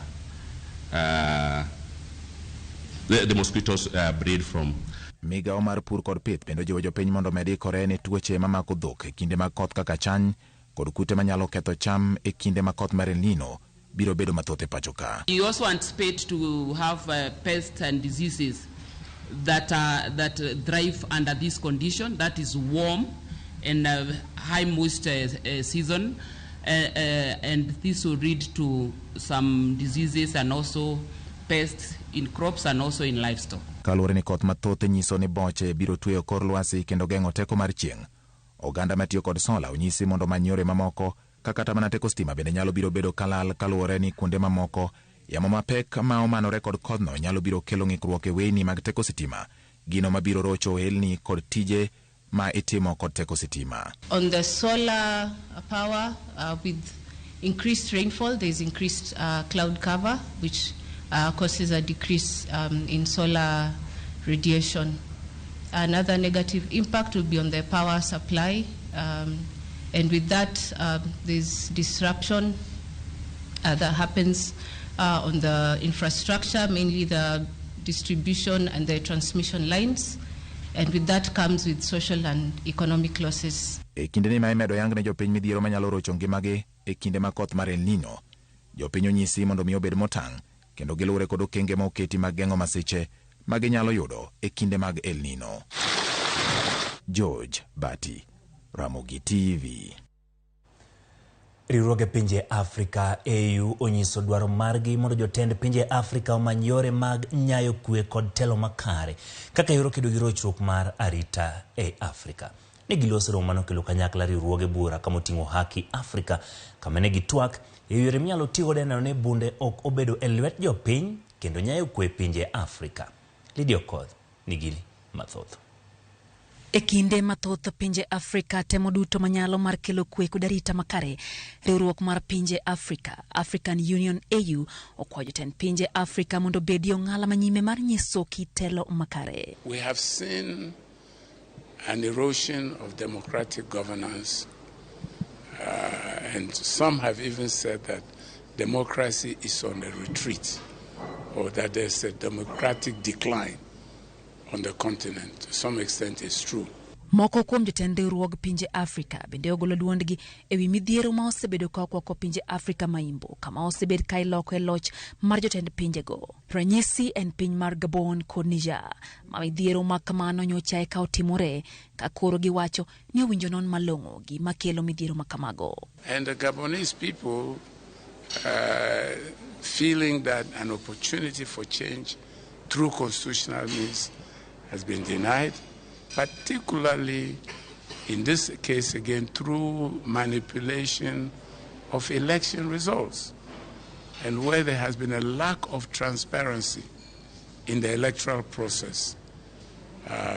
mosquitoes breed from. Migawo mar pur kod pith bende ojiwo jopiny mondo omed ikore ne tuoche mamako dhok e kinde mag koth kaka chany kod kute manyalo ketho cham e kinde ma koth mar El Nino biro bedo mathoth e pacho ka. We also anticipate to have pests and diseases that thrive under this condition, that is warm and high moisture season, and this will lead to some diseases and also pests in crops and also in livestock. Kaluwore ni koth mathoth nyiso ni boche biro tweyo kor lwasi kendo geng'o teko mar chieng', oganda matiyo kod sola onyisi mondo omany yore mamoko kaka kata mana teko stima bende nyalo biro bedo kalal kaluwore ni kuonde mamoko yamo mapek ma omanore kod kodhno nyalo biro kelo ng'ikruok e weyni mag teko sitima, gino mabiro rocho ohelni kod tije ma itimo kod teko sitima. On the solar power, with increased rainfall, there is increased cloud cover, which causes a decrease in solar radiation. Another negative impact will be on the power supply, and with that, there's disruption that happens on the infrastructure, mainly the distribution and the transmission lines, and with that comes with social and economic losses. E kindeni ma imedo yang ne jopiny midhiero manyalo rocho ngimagi e kinde ma koth mar El Nino, jopiny onyisi mondo mi obed motang' kendo giluwre kod okenge ma oketi mag geng'o masiche ma ginyalo yudo e kinde mag El Nino. George Bati, Ramogi TV. Riwruoge pinje Afrika AU onyiso dwaro margi mondo jotend pinje Afrika omany yore mag nyayo kwe kod telo makare kaka yor kedo gi rochruok mar arita e Afrika. Ne giloso romo manokelo kanyakla riwruoge buora kamoting'o Haki Afrika kama ne gitwak e yore minyalo tigodo e neno ni bunde ok obedo e lwet jopiny kendo nyayo kwe pinje Afrika. Lydia Okoth nigi mathoth. E kinde mathoth pinje Afrika temo duto manyalo mar kelo kwe kod arita makare. Riwruok mar pinje Afrika, African Union AU, okwayo jotend pinje Afrika mondo obedi ong'ala manyime mar nyiso kitelo makare. We have seen an erosion of democratic governance And some have even said that democracy is on a retreat, or that there's a democratic decline on the continent. To some extent, it's true. Moko kuom jotend riwruog pinje Afrika bende ogolo duondgi ewi midhiero ma osebedo ka okwako pinje Afrika ma-Imbo kama osebed ka iloko e loch mar jotend pinjego. Ranyisi en piny mar Gabon kod Niger ma midhiero ma kamano nyocha eka otimore ka koro giwacho ni owinjo non malong'o gima kelo midhiero ma kamago. And the Gabonese people feeling that an opportunity for change through constitutional means has been denied, particularly in this case again through manipulation of election results, and where there has been a lack of transparency in the electoral process.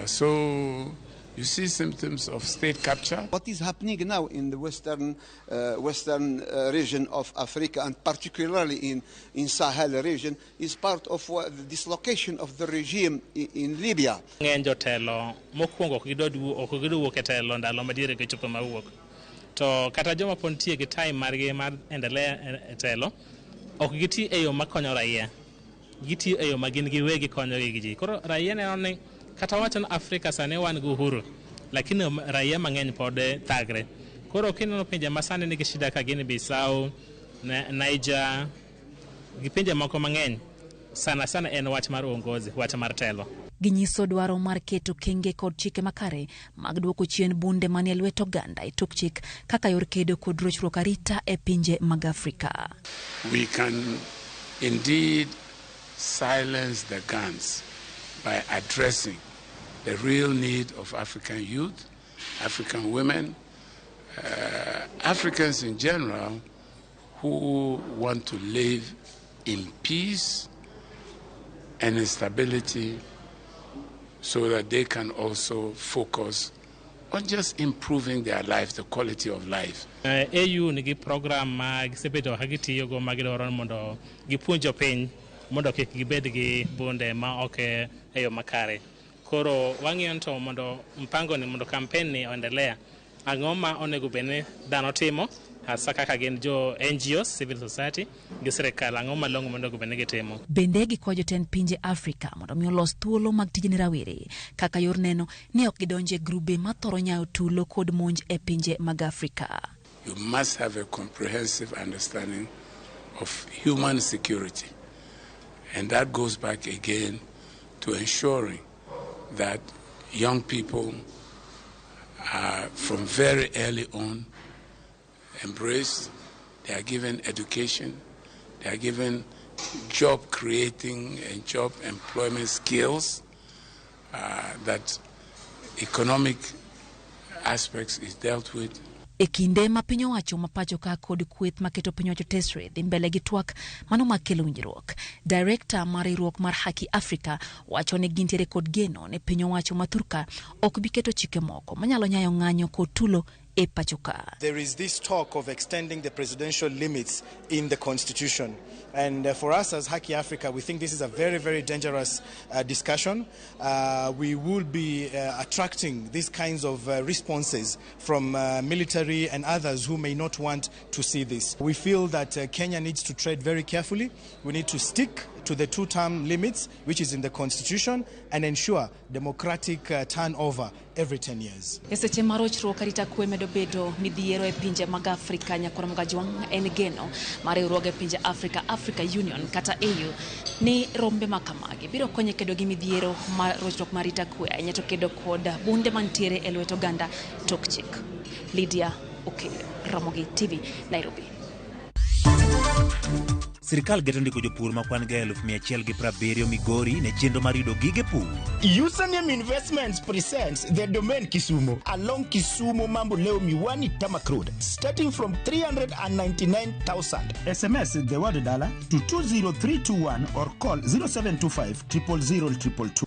So you see symptoms of state capture. What is happening now in the western region of Africa, and particularly in Sahel region, is part of the dislocation of the regime in Libya. Ng'eny jotelo mokwongo ok gidwa wuok e telo ndalo madiere gichopo mawuok. To kata joma pod nitie gi time margi mar endelea e telo, ok giti e yo makonyo raia. Gitiyo e yo ma gin giwegi konyogi gi ji. Koro raia neno ni kata wacho ni Afrika sani wan gi uhuru, lakini raia mang'eny pod thagre. Koro kineno pinje ma sani nigi shida ka Guinea Bissau, Niger, gi pinje moko mang'eny, sana sana en wach mar uongozi, wach mar telo. Ginyiso dwaro mar keto kenge kod chike makare mag duoko chien bunde manie lwet oganda e tok chik kaka yor kedo kod rochruok arita e pinje mag Afrika. We can indeed silence the guns by addressing the real need of African youth, African women, Africans in general who want to live in peace and in stability so that they can also focus on just improving their life, the quality of life. AU nigi program ma gisebedo ka gitiyogo ma gidwaro mondo gipuonj jopiny mondo kik gibed gi bunde ma ok e yo makare. Koro wang'iyo to mondo mpango ni mondo campaign ni oendelea, ang'o ma onego bed ni dhano timo hasa kaka gin jo NGOs, civil society gi sirikal, ang'o malong'o mondo onego bed ni gitimo. Bende gikwayo jotend pinje Afrika mondo mi olos thuolo mag tije ne rawere kaka yor neno ni ok gidonje e grube mathoro nyayo tulo kod monj e pinje mag Afrika. You must have a comprehensive understanding of human security. And that goes back again to ensuring that young people are from very early on embraced, they are given education, they are given job creating and job employment skills, that economic aspects is dealt with. E kinde ma piny owacho ma pacho ka kod kweth maketo piny owacho tesre dhi mbele gi twak mano makelo winjruok. Director mar riwruok mar Haki Africa wacho ni gintiere kod geno ne piny owacho ma Thurka ok bi keto chike moko manyalo nyayo ng'anyo kod tulo e pacho ka. There is this talk of extending the presidential limits in the constitution. And for us as Haki Africa, we think this is a very, very dangerous discussion. We will be attracting these kinds of responses from military and others who may not want to see this. We feel that Kenya needs to tread very carefully. We need to stick to the two-term limits, which is in the constitution, and ensure democratic turnover every 10 years. E seche ma rochruok arita kwe medo bedo midhiero e pinje mag Afrika, Nyakwar Mgajwang' en geno mar riwruoge pinje Afrika, Africa Union kata AU, ni rombe ma kamagi biro konyo kedo gi midhiero mar rochruok mar arita kwe ahinya to kedo kod bunde mantiere e lwet oganda tok chik. Lydia Okello, Ramogi TV, Nairobi. Sirikal geto ndiko jopur ma kwan ga 170,000 Migori ne chenro mar yudo gige pur. Username Investments presents the Domain Kisumu along Kisumu Mamboleo Miwani Tarmac Road, starting from 399,000. SMS the word dollar to 20321 or call 0725 000 222.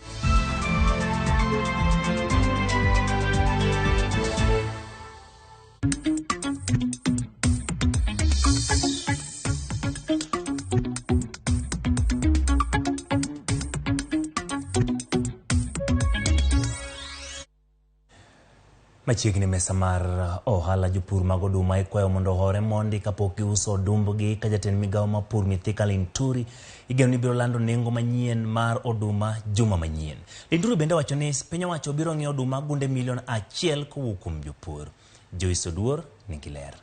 Machiegni mesa mar ohala jopur mag oduma ikwayo mondo ohore mondi kapok giuso odumbgi ka jatend migawo mar pur Mithika Linturi igeno ni biro lando nengo manyien mar oduma juma manyien. Linturi bende wacho ni piny owacho biro ng'iewo oduma gunde milion 1 kowuok kuom jopur. Joyce Oduor nigi ler.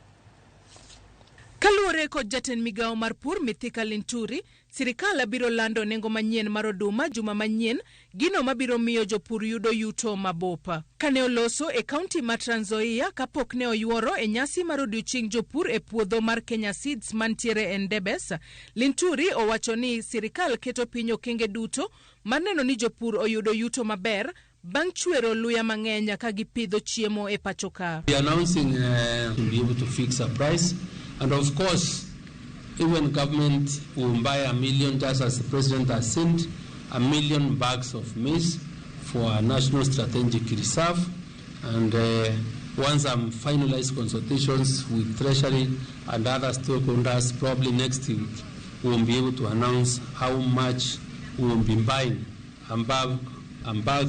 Kaluwore kod jatend migawo mar pur Mithika Linturi, sirikal biro lando nengo manyien mar oduma juma manyien, gino mabiro miyo jopur yudo yuto mabup. Kane oloso e kaunti ma Trans Nzoia kapok ne oyuoro e nyasi mar odiochieng jopur e puodho mar Kenya Seeds mantiere e Ndebes, Linturi owacho ni sirikal keto piny okenge duto mar neno ni jopur oyudo yuto maber bang' chwero luya mang'eny ka gipidho chiemo e pacho ka. We are announcing to be able to fix a price. And of course, even government will buy 1 million, just as the president has sent, 1 million bags of maize for our national strategic reserve. And once I'm finalized consultations with Treasury and other stakeholders, probably next week, we will be able to announce how much we will be buying a bag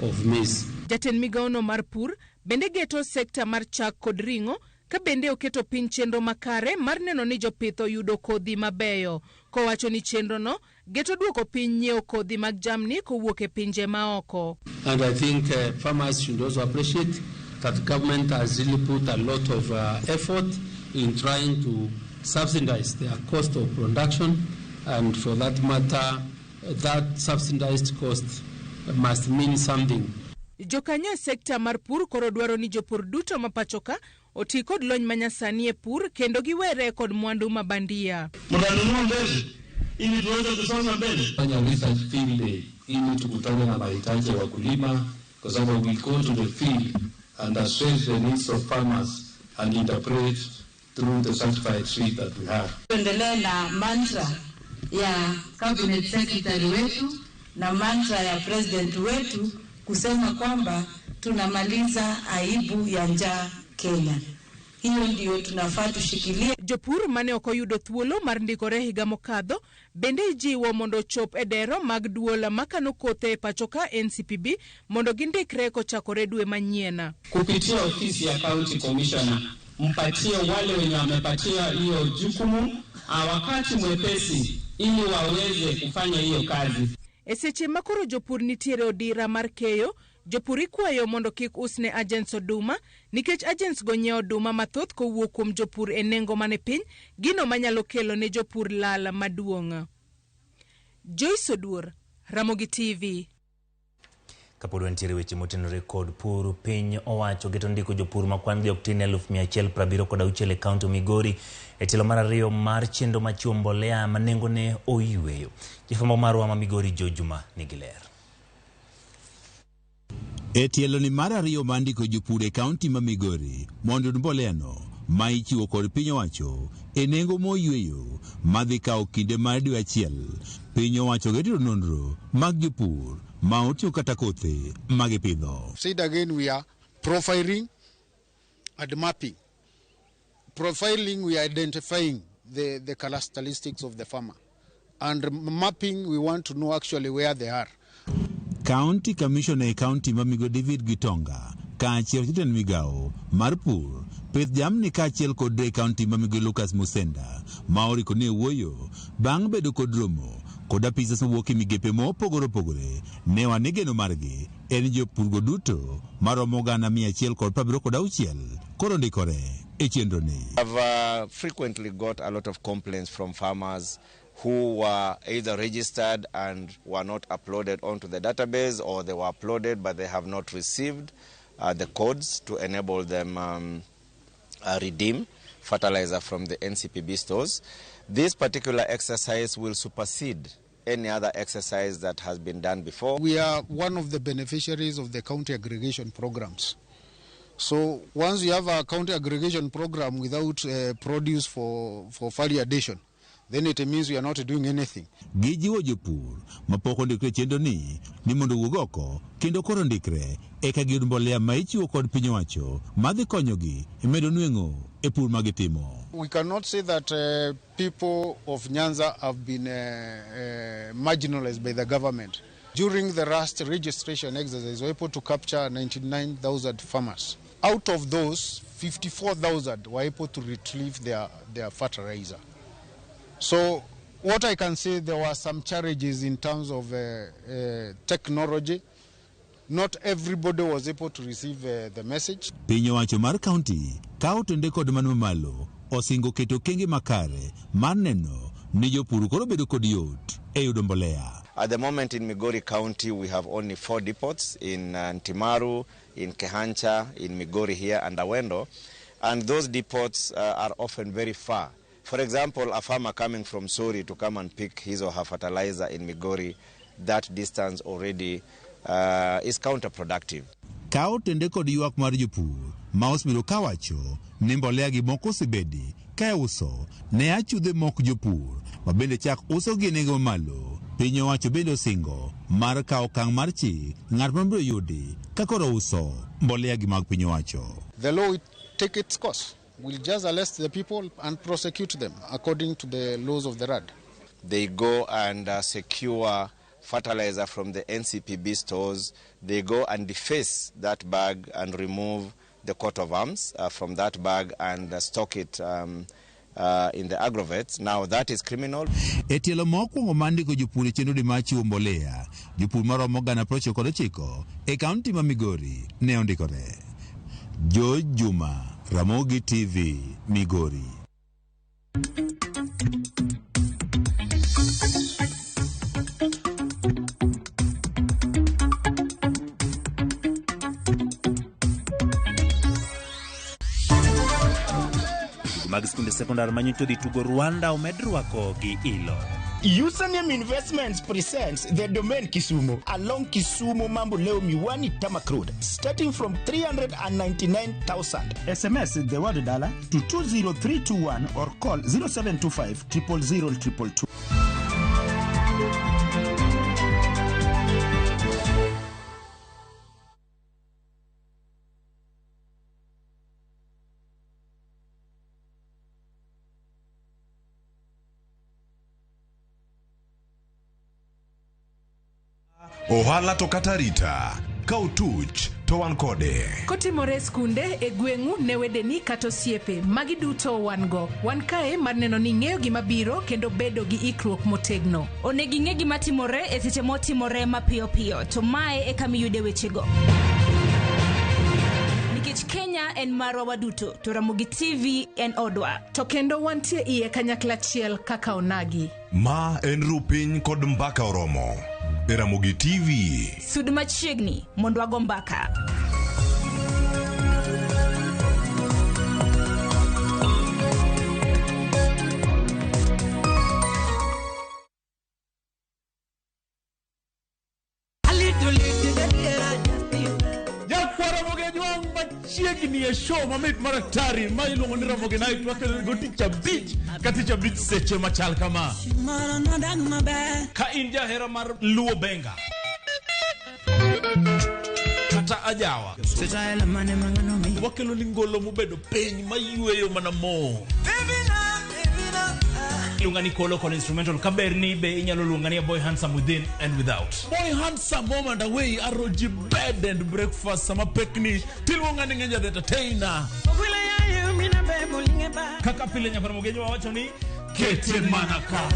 of maize. Jatend migawono mar pur bende geto sekta mar chak kod ring'o ka bende oketo piny chenro makare mar neno ni jopith oyudo kodhi mabeyo. Kowacho ni chenrono geto duoko piny nyiewo kodhi mag jamni kowuok e pinje maoko. And I think farmers should also appreciate that government has really put a lot of effort in trying to subsidize their cost of production, and for that matter, that subsidized cost must mean something. Jokanyo e sekta mar pur koro dwaro ni jopur duto ma pacho ka oti kod lony manyasani e pur kendo giwere kod mwandu mabandia. Mtanunua mbegu ili tuweze kusonga mbele. Fanya research field day ili tukutane na mahitaji ya wakulima, kwa sababu we go to the field and assess the needs of farmers and interpret through the certified seed that we have. Tuendelee na mantra ya cabinet secretary wetu na mantra ya president wetu kusema kwamba tunamaliza aibu ya njaa Kenya. Hiyo ndio tunafaa tushikilie. Jopur mane ok oyudo thuolo mar ndikore higa mokadho bende ijiwo mondo ochop e dero mag duol makano kothe e pacho ka NCPB mondo gindikre kochakore dwe manyien. Kupitia ofisi ya county commissioner, mpatie wale wenye wamepatia hiyo jukumu wakati mwepesi ili waweze kufanya hiyo kazi. E seche ma koro jopur nitiere odira mar keyo, jopur ikwayo mondo kik usne agents oduma nikech agents go nyiewo oduma mathoth kowuok kuom jopur e nengo mane piny, gino manyalo kelo ne jopur lal maduong'. Joyce Oduor, Ramogi TV. Kapod wantiere weche motenore kod pur, piny owacho geto ndiko jopur ma kwan gi ok tin 176,000 e kaunti Migori e tielo mar ariyo mar chenro machiwo mbolea ma nengone oyweyo. Jafwambo marwa ma Migori Joe Juma nigi ler. E tielo ni mar ariyo mar ndiko jopur e kaunti ma Migori mondo oyud mbolea no ma ichiwo kod piny owacho e nengo moyweyo madhi kawo kinde mar dwe achiel. Piny owacho geto nonro mag jopur ma otiyo kata kothe magipidho. Said again, we are profiling and mapping. Profiling, we are identifying the characteristics of the farmer. And mapping, we want to know actually where they are. County Commissioner e County ma Migori David Gitonga kaachiel gi jatend migawo mar pur, pith jamni kaachiel kod e County ma Migori Lucas Musenda ma oriko ne wuoyo bang' bedo kod romo kod apisas mowuok e migepe mopogore opogore ne wane geno margi en jopurgo duto maromo 176 koro ndikore e chenro ni. I've frequently got a lot of complaints from farmers who were either registered and were not uploaded onto the database, or they were uploaded but they have not received the codes to enable them redeem fertilizer from the NCPB stores. This particular exercise will supersede any other exercise that has been done before. We are one of the beneficiaries of the county aggregation programs. So once you have a county aggregation program without produce for value addition, then it means we are not doing anything. Gijiwo jopur mapok ondikre chenro ni mondo owuog oko kendo koro ndikre eka giyud mbolea ma ichiwo kod piny owacho madhi konyogi e medo nweng'o e pur magitimo. We cannot say that people of Nyanza have been marginalized by the government. During the last registration exercise, we were able to capture 99,000 farmers. Out of those, 54,000 were able to retrieve their fertilizer. So what I can say, there were some challenges in terms of technology. Not everybody was able to receive the message. Piny owacho mar kaunti ka otende kod mano mamalo osingo keto okenge makare mar neno ni jopur koro bedo kod yot e yudo mbolea. At the moment in Migori County, we have only 4 depots in Ntimaru, in Kehancha, in Migori here, and Awendo. And those depots are often very far. For example, a farmer coming from Sori to come and pick his or her fertilizer in Migori, that distance already is counterproductive. Ka otende kod ywak mar jopur ma osebedo kawacho ni mbolea gi moko osebedi ka iuso ne achudhe mok jopur ma bende chak uso gi e nengo mamalo. Piny owacho bende osingo mar kawo okang' mar chik ng'at mabiro yudi ka koro uso mbolea gi mag piny owacho. The law will take its course. We'll just arrest the people and prosecute them according to the laws of the land. They go and secure fertilizer from the NCPB stores. They go and deface that bag and remove the coat of arms from that bag and stock it in the agrovets. Now that is criminal. E tielo mokwongo mar ndiko jopur e chenro mar chiwo mbolea, jopur maromo 99,000 e kaunti ma Migori ne ondikore. George Juma, Ramogi TV, Migori. Mag skunde sekondar manyocha odhi tugo Rwanda omed rwako gi ilo. Username Investments presents the Domain Kisumu along Kisumu Mamboleo Miwani Tarmac Road, starting from 399,000. SMS the word dollar to 20321 or call 0725 000 222. Ohala to kata arita, ka otuch to wan kode. Kotimore e skunde, e gweng'u, ne wedeni kata osiepe, magi duto wan go. Wan kae mar neno ni ing'eyo gima biro kendo bedo gi ikruok motegno. Onego ing'e gima timore e seche motimore mapiyo piyo, to mae e kama iyude wechego. Nikech Kenya en marwa waduto, to Ramogi TV en odwa. To kendo wantie iye kanyakla achiel kaka onagi. Ma en rupiny kod mbaka oromo. E Ramogi TV. Sud machiegni mondo wago mbaka. Machiegni e show mamit mar atari ma iluongo ni Ramogi Night wakelo go tich abich ka tich abich seche machal kama. Ka in jahera mar Luo Benga kata ajawa, wakelo ni ngolo mobedo piny mayweyo mana mo. Iluonga ni Kolo kod instrumental kaberni be inyalo luonga ni Boy Handsome within and without. Boy Handsome home and away aroji bed and breakfast sama pekni tiluonga ni Ngeja the entertainer. Kaka pile nyakar Mogenyo wawacho ni kete mana ka.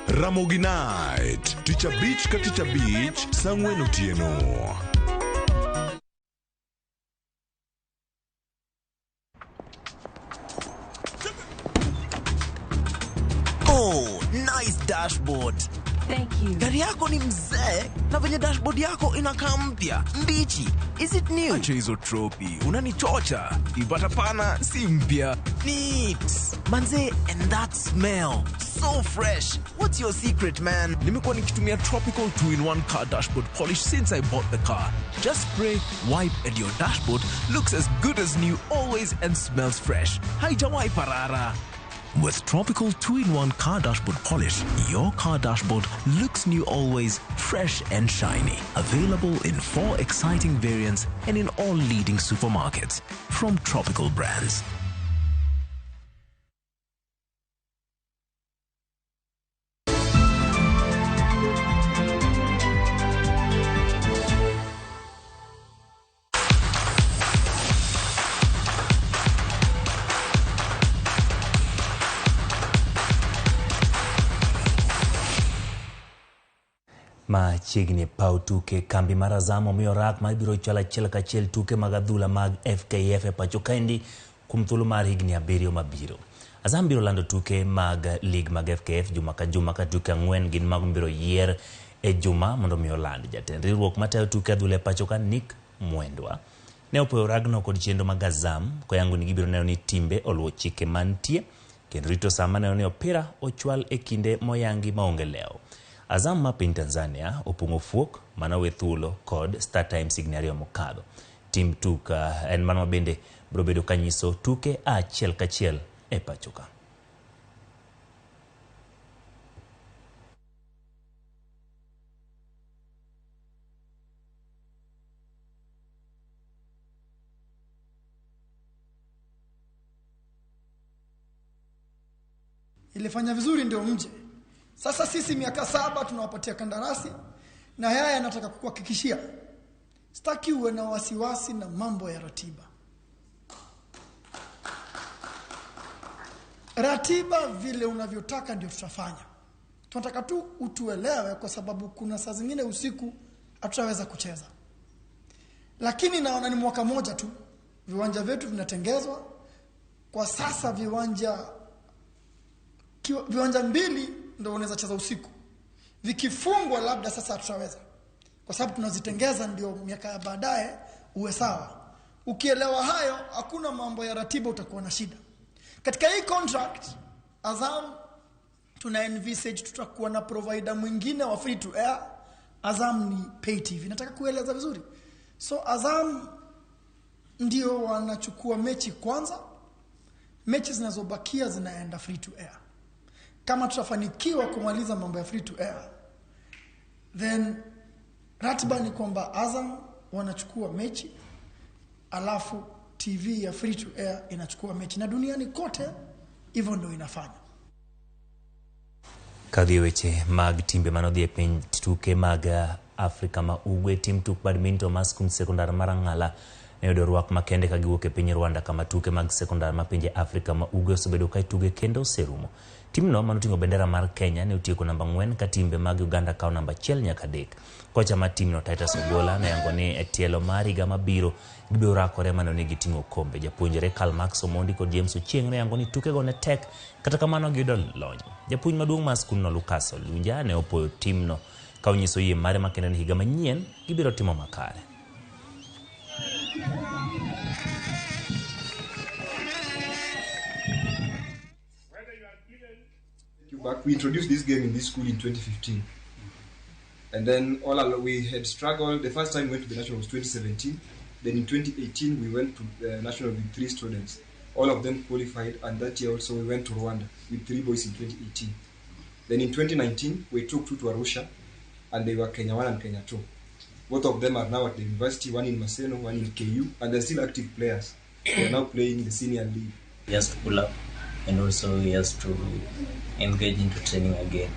Ramogi Night, tich abich ka tich abich, saa ang'wen otieno. Oh, nice dashboard. Thank you. Gari yako ni mzee na venye dashboard yako inakaa mpya, mbichi. Is it new? Acha hizo tropi, unanichocha. Ipata pana si mpya. Neat. Manze, and that smell. So fresh. What's your secret, man? Nimekuwa nikitumia Tropical 2-in-1 car dashboard polish since I bought the car. Just spray, wipe, and your dashboard looks as good as new always and smells fresh. Haijawahi parara. With Tropical 2-in-1 car dashboard polish, your car dashboard looks new always, fresh and shiny. Available in 4 exciting variants and in all leading supermarkets. From Tropical Brands. Machiegni e paw tuke, kambi mar Azam omiyo rak ma ibiro chwal achiel kachiel tuke mag adhula mag FKF e pacho kaendi kuom thuolo mar higni 7 mabiro. Azam biro lando tuke mag lig mag FKF juma ka juma ka tuke 4 gin mago mibiro yier e juma mondo mi oland. Jatend riwruok matayo tuke adhula e pacho ka Nick Mwendwa ne opoyo ragno kod chenro mag Azam koyango ni gibiro neno ni timbe oluwo chike mantie kendo rito sama neno ni opira ochwal e kinde moyangi maonge lewo. Azam ma piny Tanzania opong'o fuok mane owe thuolo kod Star Times higni 2 mokadho. Tim tuk en mano bende biro bedo kanyiso tuke achiel kachiel e pacho ka. Ilifanya vizuri ndio mje. Sasa sisi miaka 7 tunawapatia kandarasi na haya nataka kukuhakikishia. Sitaki uwe na wasiwasi na mambo ya ratiba. Ratiba vile unavyotaka ndio tutafanya. Tunataka tu utuelewe kwa sababu kuna saa zingine usiku hatutaweza kucheza. Lakini naona ni mwaka moja tu viwanja vyetu vinatengezwa. Kwa sasa viwanja 2 ndio unaweza cheza usiku. Vikifungwa labda sasa hatutaweza. Kwa sababu tunazitengeza ndio miaka ya baadaye uwe sawa. Ukielewa hayo hakuna mambo ya ratiba utakuwa na shida. Katika hii contract Azam tuna envisage tutakuwa na provider mwingine wa free to air. Azam ni pay TV. Nataka kueleza vizuri. So Azam ndio wanachukua mechi kwanza. Mechi zinazobakia zinaenda free to air. Kama tutafanikiwa kumaliza mambo ya free to air, then ratiba ni kwamba Azam wanachukua mechi, alafu TV ya free to air inachukua mechi, na duniani kote hivyo ndio inafanya. Kadhi weche mag timbe manodhi e piny tuke mag Afrika ma Ugwe, tim tuk badminton mar skund sekondar mar Ang'ala ne oyudo rwak makende ka giwuok e piny Rwanda kama tuke mag sekondar ma pinje Afrika ma Ugwe osebedo ka ituge kendo oserumo. Timno manoting'o bendera mar Kenya ne otieko namba 4 ka timbe mag Uganda kawo namba 1 nyaka 3. Kocha mar timno Titus Ogola noyango ni e tielo mar higa mabiro gibiro rakore maneno ni giting'o kombe. Japuonjre Karl Marx Omondi kod James Ochieng noyango ni tukego ne tek kata kamano giyudo lony. Japuonj maduong' mar skundno Lucas Olunja ne opoyo timno ka onyiso yie mare makende ni higa manyien gibiro timo makare. Back, we introduced this game in this school in 2015, and then all along we had struggled. The first time we went to the national was 2017. Then in 2018 we went to the national with 3 students. All of them qualified, and that year also we went to Rwanda with 3 boys in 2018. Then in 2019 we took 2 to Arusha, and they were Kenya 1 and Kenya 2. Both of them are now at the university, one in Maseno, one in KU, and they're still active players. They are now playing the senior league. He has to pull up, and also he has to engage into training again.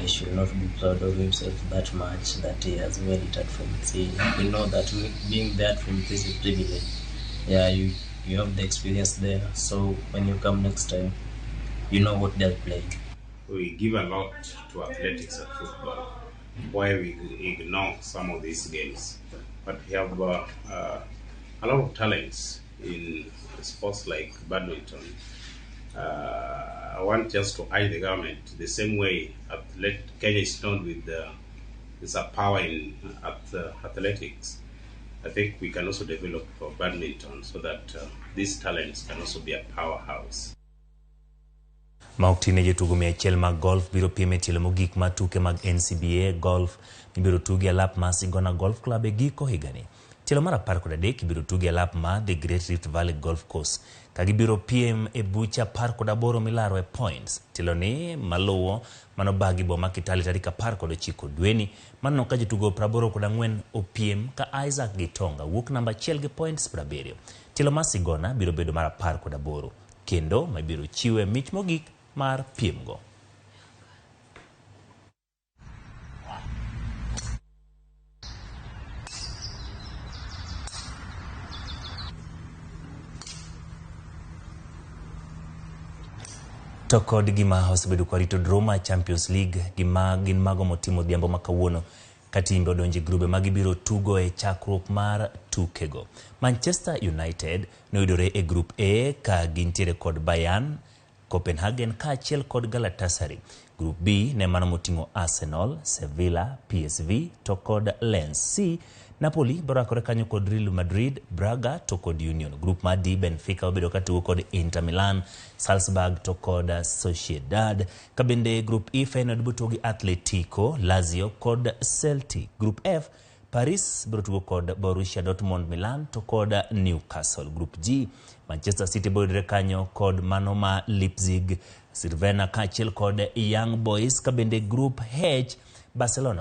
He should not be proud of himself that much that he has made it at Form 3. We know that being there at Form 3 is a privilege. Yeah, you have the experience there, so when you come next time, you know what they're playing. We give a lot to athletics and football, why we ignore some of these games. But we have a lot of talents in sports like badminton. I want just to urge the government the same way Kenya is known with is a power in athletics. I think we can also develop for badminton so that these talents can also be a powerhouse. Maoktine jotugo 100 mag golf biro piem e tielo mogik mar tuke mag NCBA Golf mibiro tugi e lap mar Sigona Golf Club e giko higani. Tielo mar 13 ibiro tugi e lap mar The Great Rift Valley Golf Course ka gibiro piem e buche 18 milaro e points. Tielo ni maluwo manobagi boma Kitale tarik 19 dweni maneno ka jotugo 84 opiem ka Isaac Gitonga wuok namba 1 gi points 70. Tielo mar Sigona biro bedo mar 18 kendo mabiro chiwe mich mogik mar piemgo. To kod gima osebedo kwarito draw mar Champions League gima gin mago motimo odhiambo ma kawuono ka timbe odonjo e grube ma gibiro tugo e chakruok mar tukego. Manchester United noyudore e Group A ka gintiere kod Bayern, Copenhagen kaachiel kod Galatasaray. Group B ne mano moting'o Arsenal, Sevilla, PSV to kod Lens. C Napoli borakore kanyo kod Real Madrid, Braga to kod Union. Group mar D Benfica obedo ka tugo kod Inter Milan, Salzburg to kod Sociedad. Ka bende Group E Feyenoord biro tugo gi Atletico, Lazio kod Celtic. Group F Paris biro tugo kod Borussia Dortmund, Milan to kod Newcastle. Group G Manchester City biro yudore kanyo kod mano ma Leipzig, Crvena kaachiel kod Young Boys. Ka bende Group H Barcelona